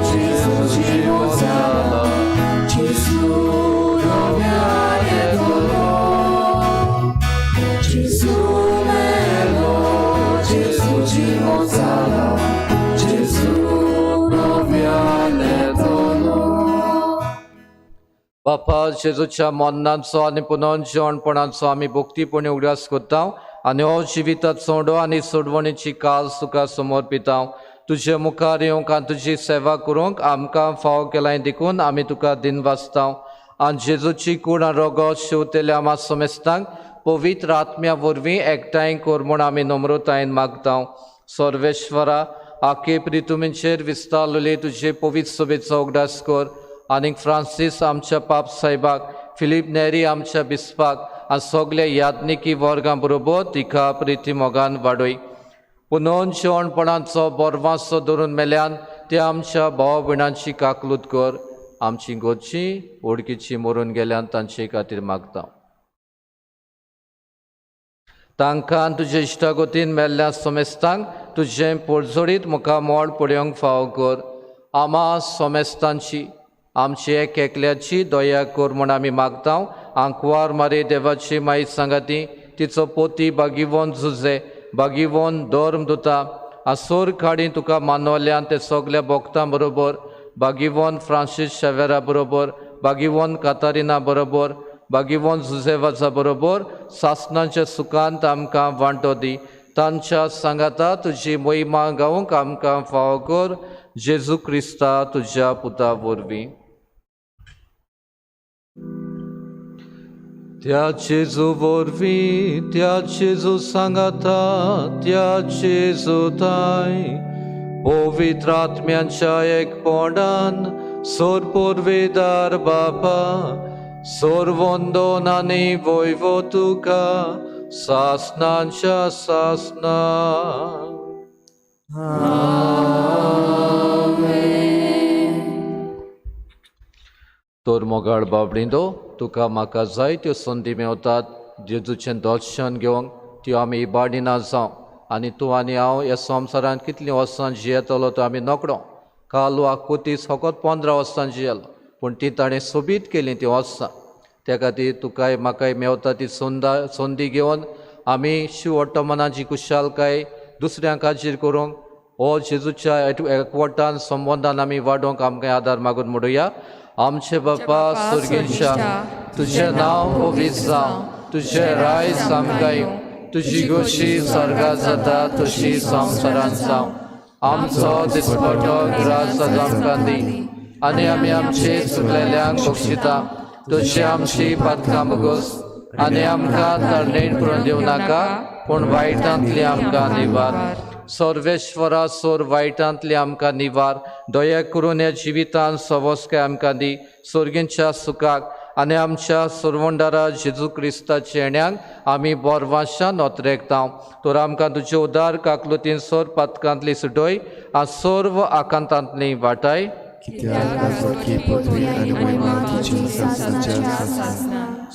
जेजू जिवो जाला, जेजू नव्यान येतलो. जेजू मेलो, जेजू जिवो जाला, जेजू नव्यान येतलो. बापा जेजूच्या मरणाचो आनी पुनर्जिवणपणाचो आमी भक्तीपणी उगडास करता आनी हो जिविताचो उडो आनी सोडवणीची काल तुका समर्पिता. तुजे मुखार येवंक आनी तुजी सेवा करूंक आमकां फावो केलाय देखून आमी तुका दिनवासता. आनी जेजूची कूड आनी रोगो शेवतेल्या आमा समेस्तांक पवित्र आत्म्या वरवीं एकठांय कर म्हूण आमी नम्रतायेन मागता. सर्वेश्वरा, आखे प्रितुमीचेर विस्तारलेले तुजे पवित्र सभेचो उगडास कर आनीक फ्रांसीस आमच्या पाप साहेबाक, फिलीप नेरी आमच्या बिस्पाक आनी सगल्या याज्ञिकी वर्गां बरोबर तिका प्रिती मोगान वाडय. पुनोन जेवणपणाचो बोरवासो धरून मेल्यान ते आमच्या भाव भयणांची काकलूत कर. आमची गोची ओडकीची मरून गेल्यान तांचे खातीर मागता. तांकां तुजे इश्टागतीन मेल्ल्या सोमेस्तांक तुजें पोरजोडीत मुखामोळ पळोवंक फावो कर. आमा सोमेस्तांची आमची एक एकल्याची दया कर म्हूण आमी मागता. आंकवार मारे देवाची माई सांगाती तिचो पोती बागिवोन जुजे बागिवोन धर्म दुता आसोर काडी तुका मानवल्यान ते सगल्या भोक्तां बरोबर बागिवोन फ्रांसीस शेवेरा बरोबर बागिवोन कातारिना बरोबर बागिवोन जुजेवाजा बरोबर सासनाच्या सुखांत आमकां वांटो दी. तांच्या सांगाता तुजी मोहिमा गावंक आमकां फावो कर. जेजू क्रिस्ता तुज्या पुता वरवीं. त्या जेजू वरवीं, त्या जेजू सांगाता, त्या जेजू ताय पवित्र आत्म्यांच्या एकपणान सोर पुर्वेदार बापा सोरवंदोन आनी वैवो तुका सासनांच्या सासना. तर मोगाळ बाबडींदो, तुका म्हाका जायत्यो संदी मेवतात जेजूचें दर्शन घेवंक, त्यो आमी इबाडिना जावं. आनी तूं आनी हांव ह्या संवसारांत कितलीं वर्सां जियेतलो तो आमी नकळो. काल आकुतीस फकत 15 वर्सां जियेलो, पूण ती ताणें सोबीत केलीं ती वर्सां. त्या खातीर तुकाय म्हाकाय मेवता ती संदी घेवन आमी शिवट्ट मनाची खुशालकाय दुसऱ्यांक हाजीर करूंक हो जेजूच्या एकवटान संबंदान आमी वाडोवंक आमकां आदार मागून म्हणुया. आमचे बापा सुर्गेंच्या, तुजें नांव पवित्र जावं, तुजें रायज आमकां येवं, तुजी गोशी स्वर्गात जाता तशी संवसारांत जावं. आमचो दिसपटो ग्रास आमकां दी आनी आमी आमचे चुकलेल्यांक बक्षिता तशी आमची पातकां बगोस आनी आमकां तरणेट करून दिवं नाका, पूण वायटांतली आमकां निवार. सर्वेश्वरा, सोर वायटांतली आमकां निवार. दया करून ह्या जिवितान सवस्काय आमकां दी सोर्गींच्या सुखाक आनी आमच्या सुरवंडारा जेजू क्रिस्ताच्या येण्याक आमी बोरवाशान नोतरेकता. तर आमकां तुजे उदार काकलुतीन सोर पातकांतली सुटय आनी सर्व आकांतांतली वाटाय.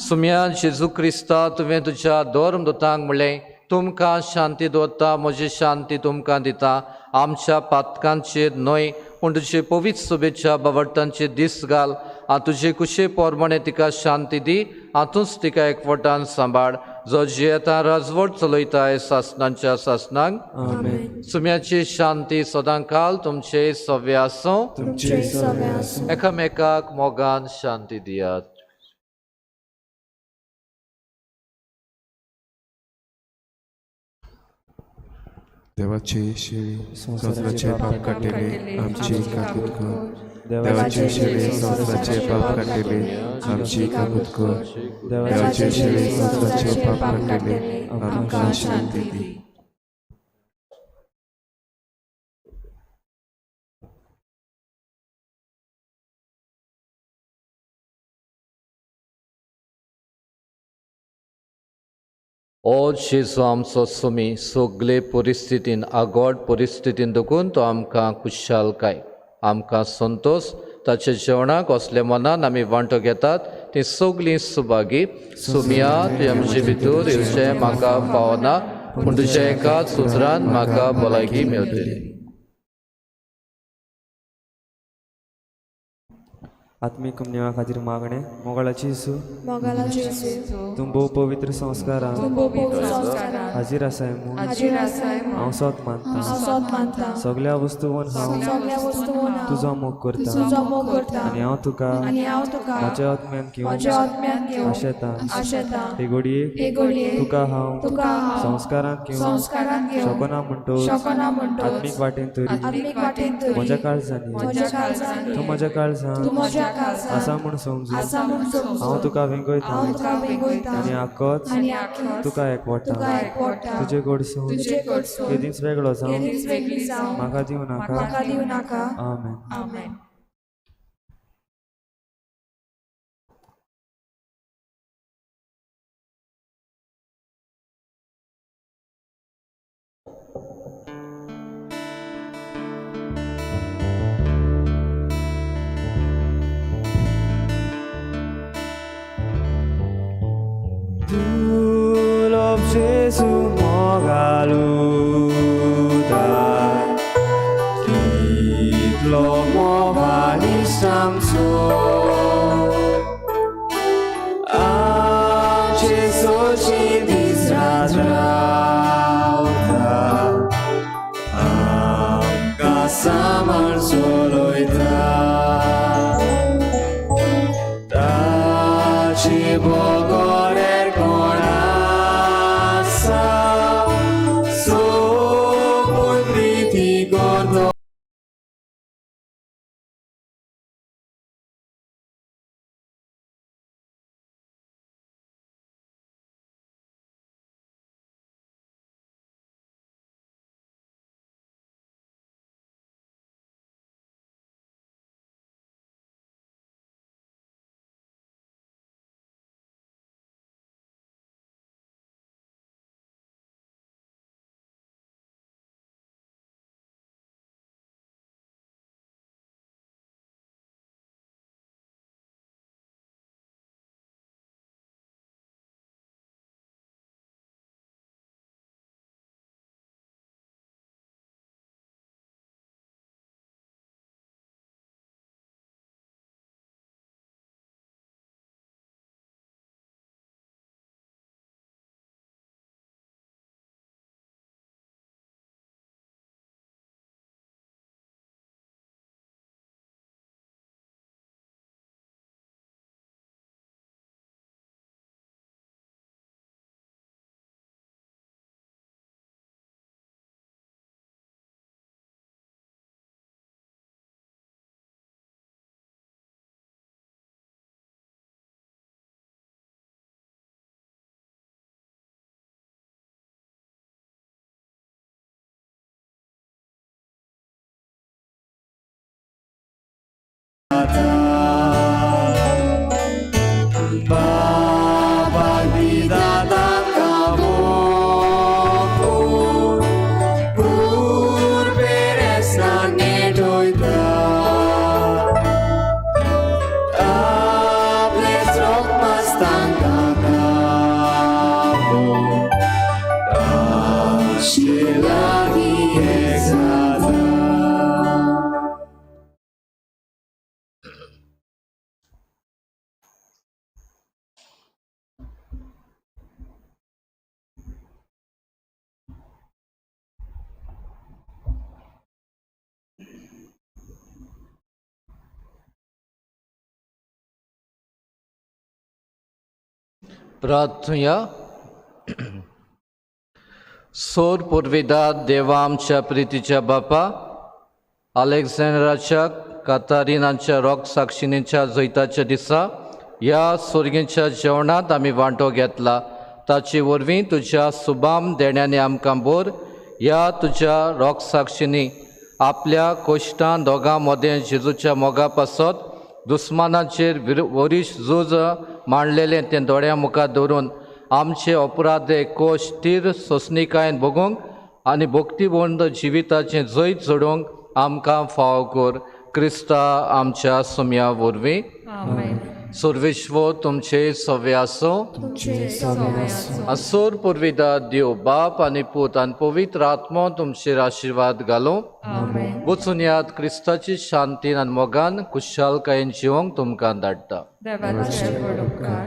सुम्या जेजू क्रिस्ता, तुवें तुज्या धर्म दुतांक म्हणलें, तुमकां शांती दवरता, म्हजी शांती तुमकां दिता. आमच्या पातकांचेर न्हय पूण तुजे पवित्र सभेच्या बावडटांचेर दीस घाल आनी तुजे कुशे प्रमाणे तिका शांती दी. हातूंच तिका एकवटान सांबाळ, जो जियेता राजवट चलयताय सासनांच्या सासनांक. सुम्याची शांती सदां काल तुमचे सव्य आसूं. एकामेकाक मोगान शांती दियात. देवाचे शेळी संवसाराचे पाप काडटले आमची काकूत कर. देवाचे शेळी संवसाराचे पाप काडटले आमची काकूत कर. देवाचे शेळी संवसाराचे पाप काडटले आमकां शांती दी. ओ जेजू आमचो सुमी, सगळे परिस्थितीन आगोड परिस्थितीन दुखून तो आमकां खुशालकाय, आमकां संतोश. ताच्या जेवणाक असल्या मनान आमी वांटो घेतात ती सगळीं सुभागी. सुमिया, तुवें आमचे भितर येवचें म्हाका पावना, पूण तुज्या एका सुत्रान म्हाका भलायकी मेळटली. आत्मीक कुमनेवा खातीर मागणें. मोगाळाची जेजू, मोगाला जेजू, तूं भोव पवित्र संस्कारान तूं भोव पवित्र संस्कारान हाजीर आसाय म्हूण हाजीर आसाय म्हूण हांव सोत मानता. हांव सोत मानता. सगळ्या वस्तूंन हांव सगळ्या वस्तूंन हांव तुजो मोग करता तुजो मोग करता आनी हांव तुका आनी हांव तुका म्हज्या आत्म्यान घेवन म्हज्या आत्म्यान घेवन आशेता. आशेता. हे घडयेक हे घडयेक तुका हांव तुका हांव संस्कारांत घेवन संस्कारांत घेवन शकना म्हणटोच शकना म्हणटोच आत्मीक वाटेन तरी आत्मीक वाटेन तरी म्हज्या काळजांनी म्हज्या काळजांनी तूं म्हज्या काळजांत तूं म्हज्या काळजांत आसा म्हूण समजून आसा म्हूण समजून हांव तुका वेंगयता हांव तुका वेंगयता आनी आकोच आनी आखोच तुका एकवटा. तुका एकवटा. तुजे कडसून तुजे कडसून केदींच वेगळो जावं केदींच वेगळी जावं म्हाका दिवं नाका. म्हाका दिवं नाका. आमेन. आमेन. Gesù mogaluta, kitlo movali samso, a Gesù ci disradrauta, amka samar soloita, tachi bogorer kona. प्रार्थुया. सोर पुर्विदा देवा आमच्या प्रितीच्या बापा, अलेक्झांड्राच्या कातारिनाच्या रोग साक्षिणीच्या जैताच्या दिसा ह्या सोर्गीच्या जेवणांत आमी वांटो घेतला, ताचे वरवीं तुज्या सुबाम देण्यांनी आमकां बोर ह्या तुज्या रोग साक्षिणी आपल्या कोश्टान दोगां मदें जेजूच्या मोगा पासत दुस्मानाचेर वरीश झूज मांडलेलें तें दोळ्यां मुखार दवरून आमचे अपराधे कोश तीर सोंसणिकायेन भोगूंक आनी भक्तीवंत जिविताचें जैत जोडूंक आमकां फावो कर. क्रिस्ता आमच्या सुम्या वरवीं. आमेन. सर्वेश्वर तुमचे सवे आसूं. तुमचे सवे आसूं. असोर पुर्विदा देव बाप आनी पूत आनी पवित्र आत्मो तुमचेर आशिर्वाद घालूं. आमेन. वचून यात क्रिस्ताची शांतीन आनी मोगान खुशालकायेन जिवंक तुमकां धाडटा. देवाचे व्हड उपकार.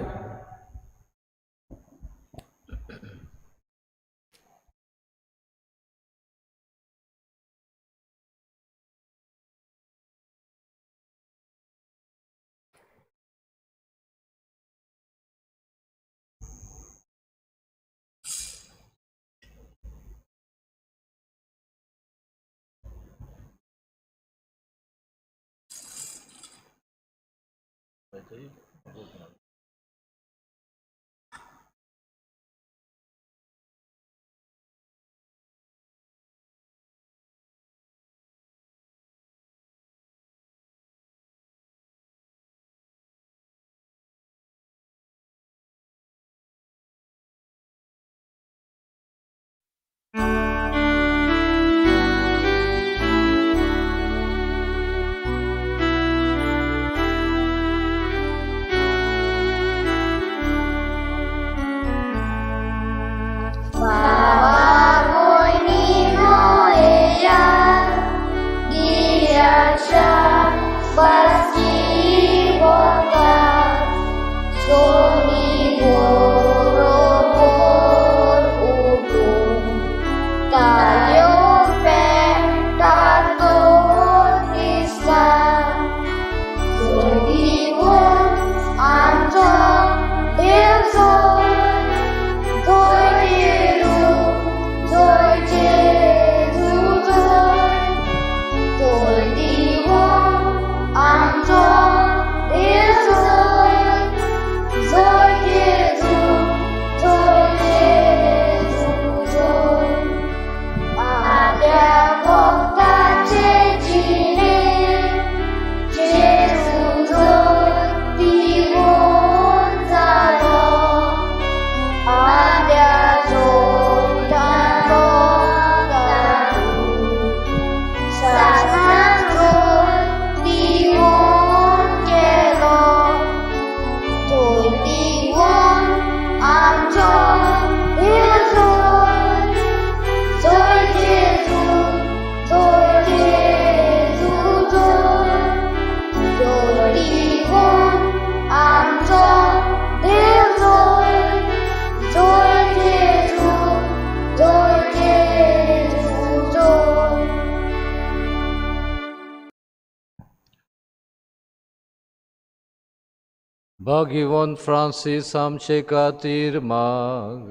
भाग्यवंत फ्रांसीस आमचे खातीर माग.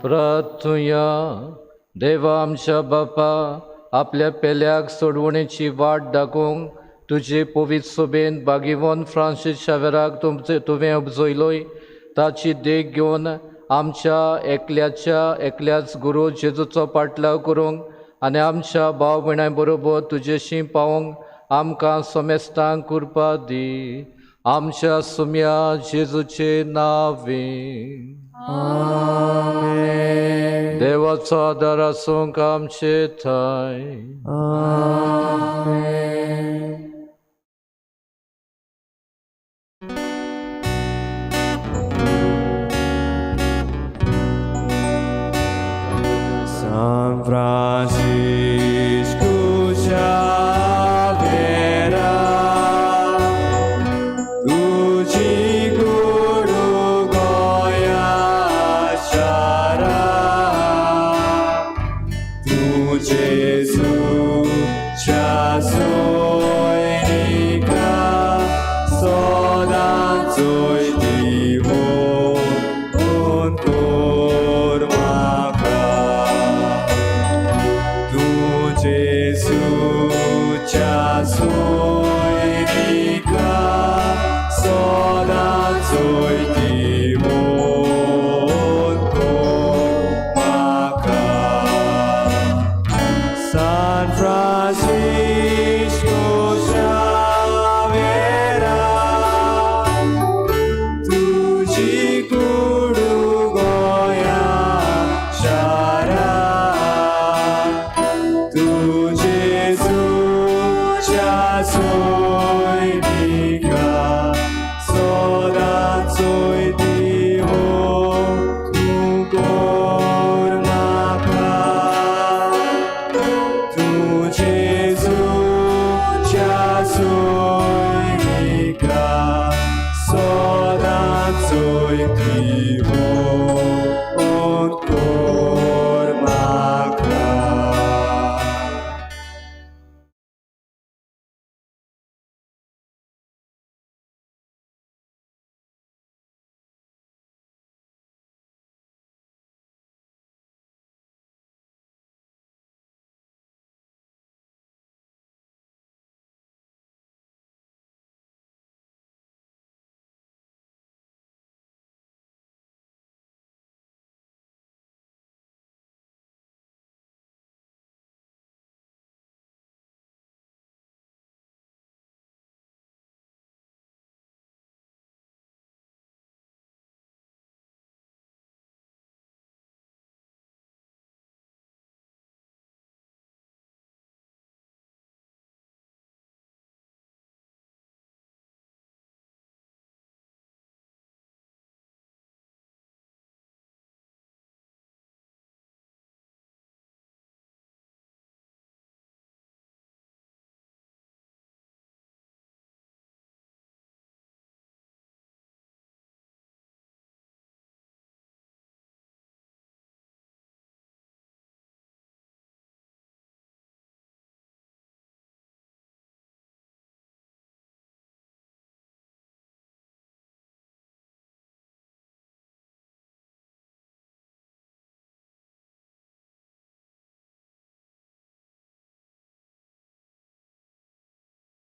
प्रार्थुया. देवा आमच्या बापा, आपल्या पेल्याक सोडवणेची वाट दाखोवंक तुजे पवित्र सोबेन भाग्यवंत फ्रांसीस शावेराक तुवें उपजयलोय, ताची देख घेवन आमच्या एकल्याच्या एकल्याच गुरू जेजूचो पाटलाव करूंक आनी आमच्या भाव भयणां बरोबर तुजेशी पावोवंक आमकां समेस्तांक कृपा दी. आमच्या सुम्या जेजूचे नांवे. आमेन. देवाचो आदार आसूंक आमचे थंय. आमेन. San Francisco Xavier, तुझी गुरु गोया शारा, तू जेजूच्या सोयरिका सदांचोय दिवोन कर म्हाका. तूं जेजूच्या सोयरिका सदांचोय दिवोन कर म्हाका. San Francisco आसूं.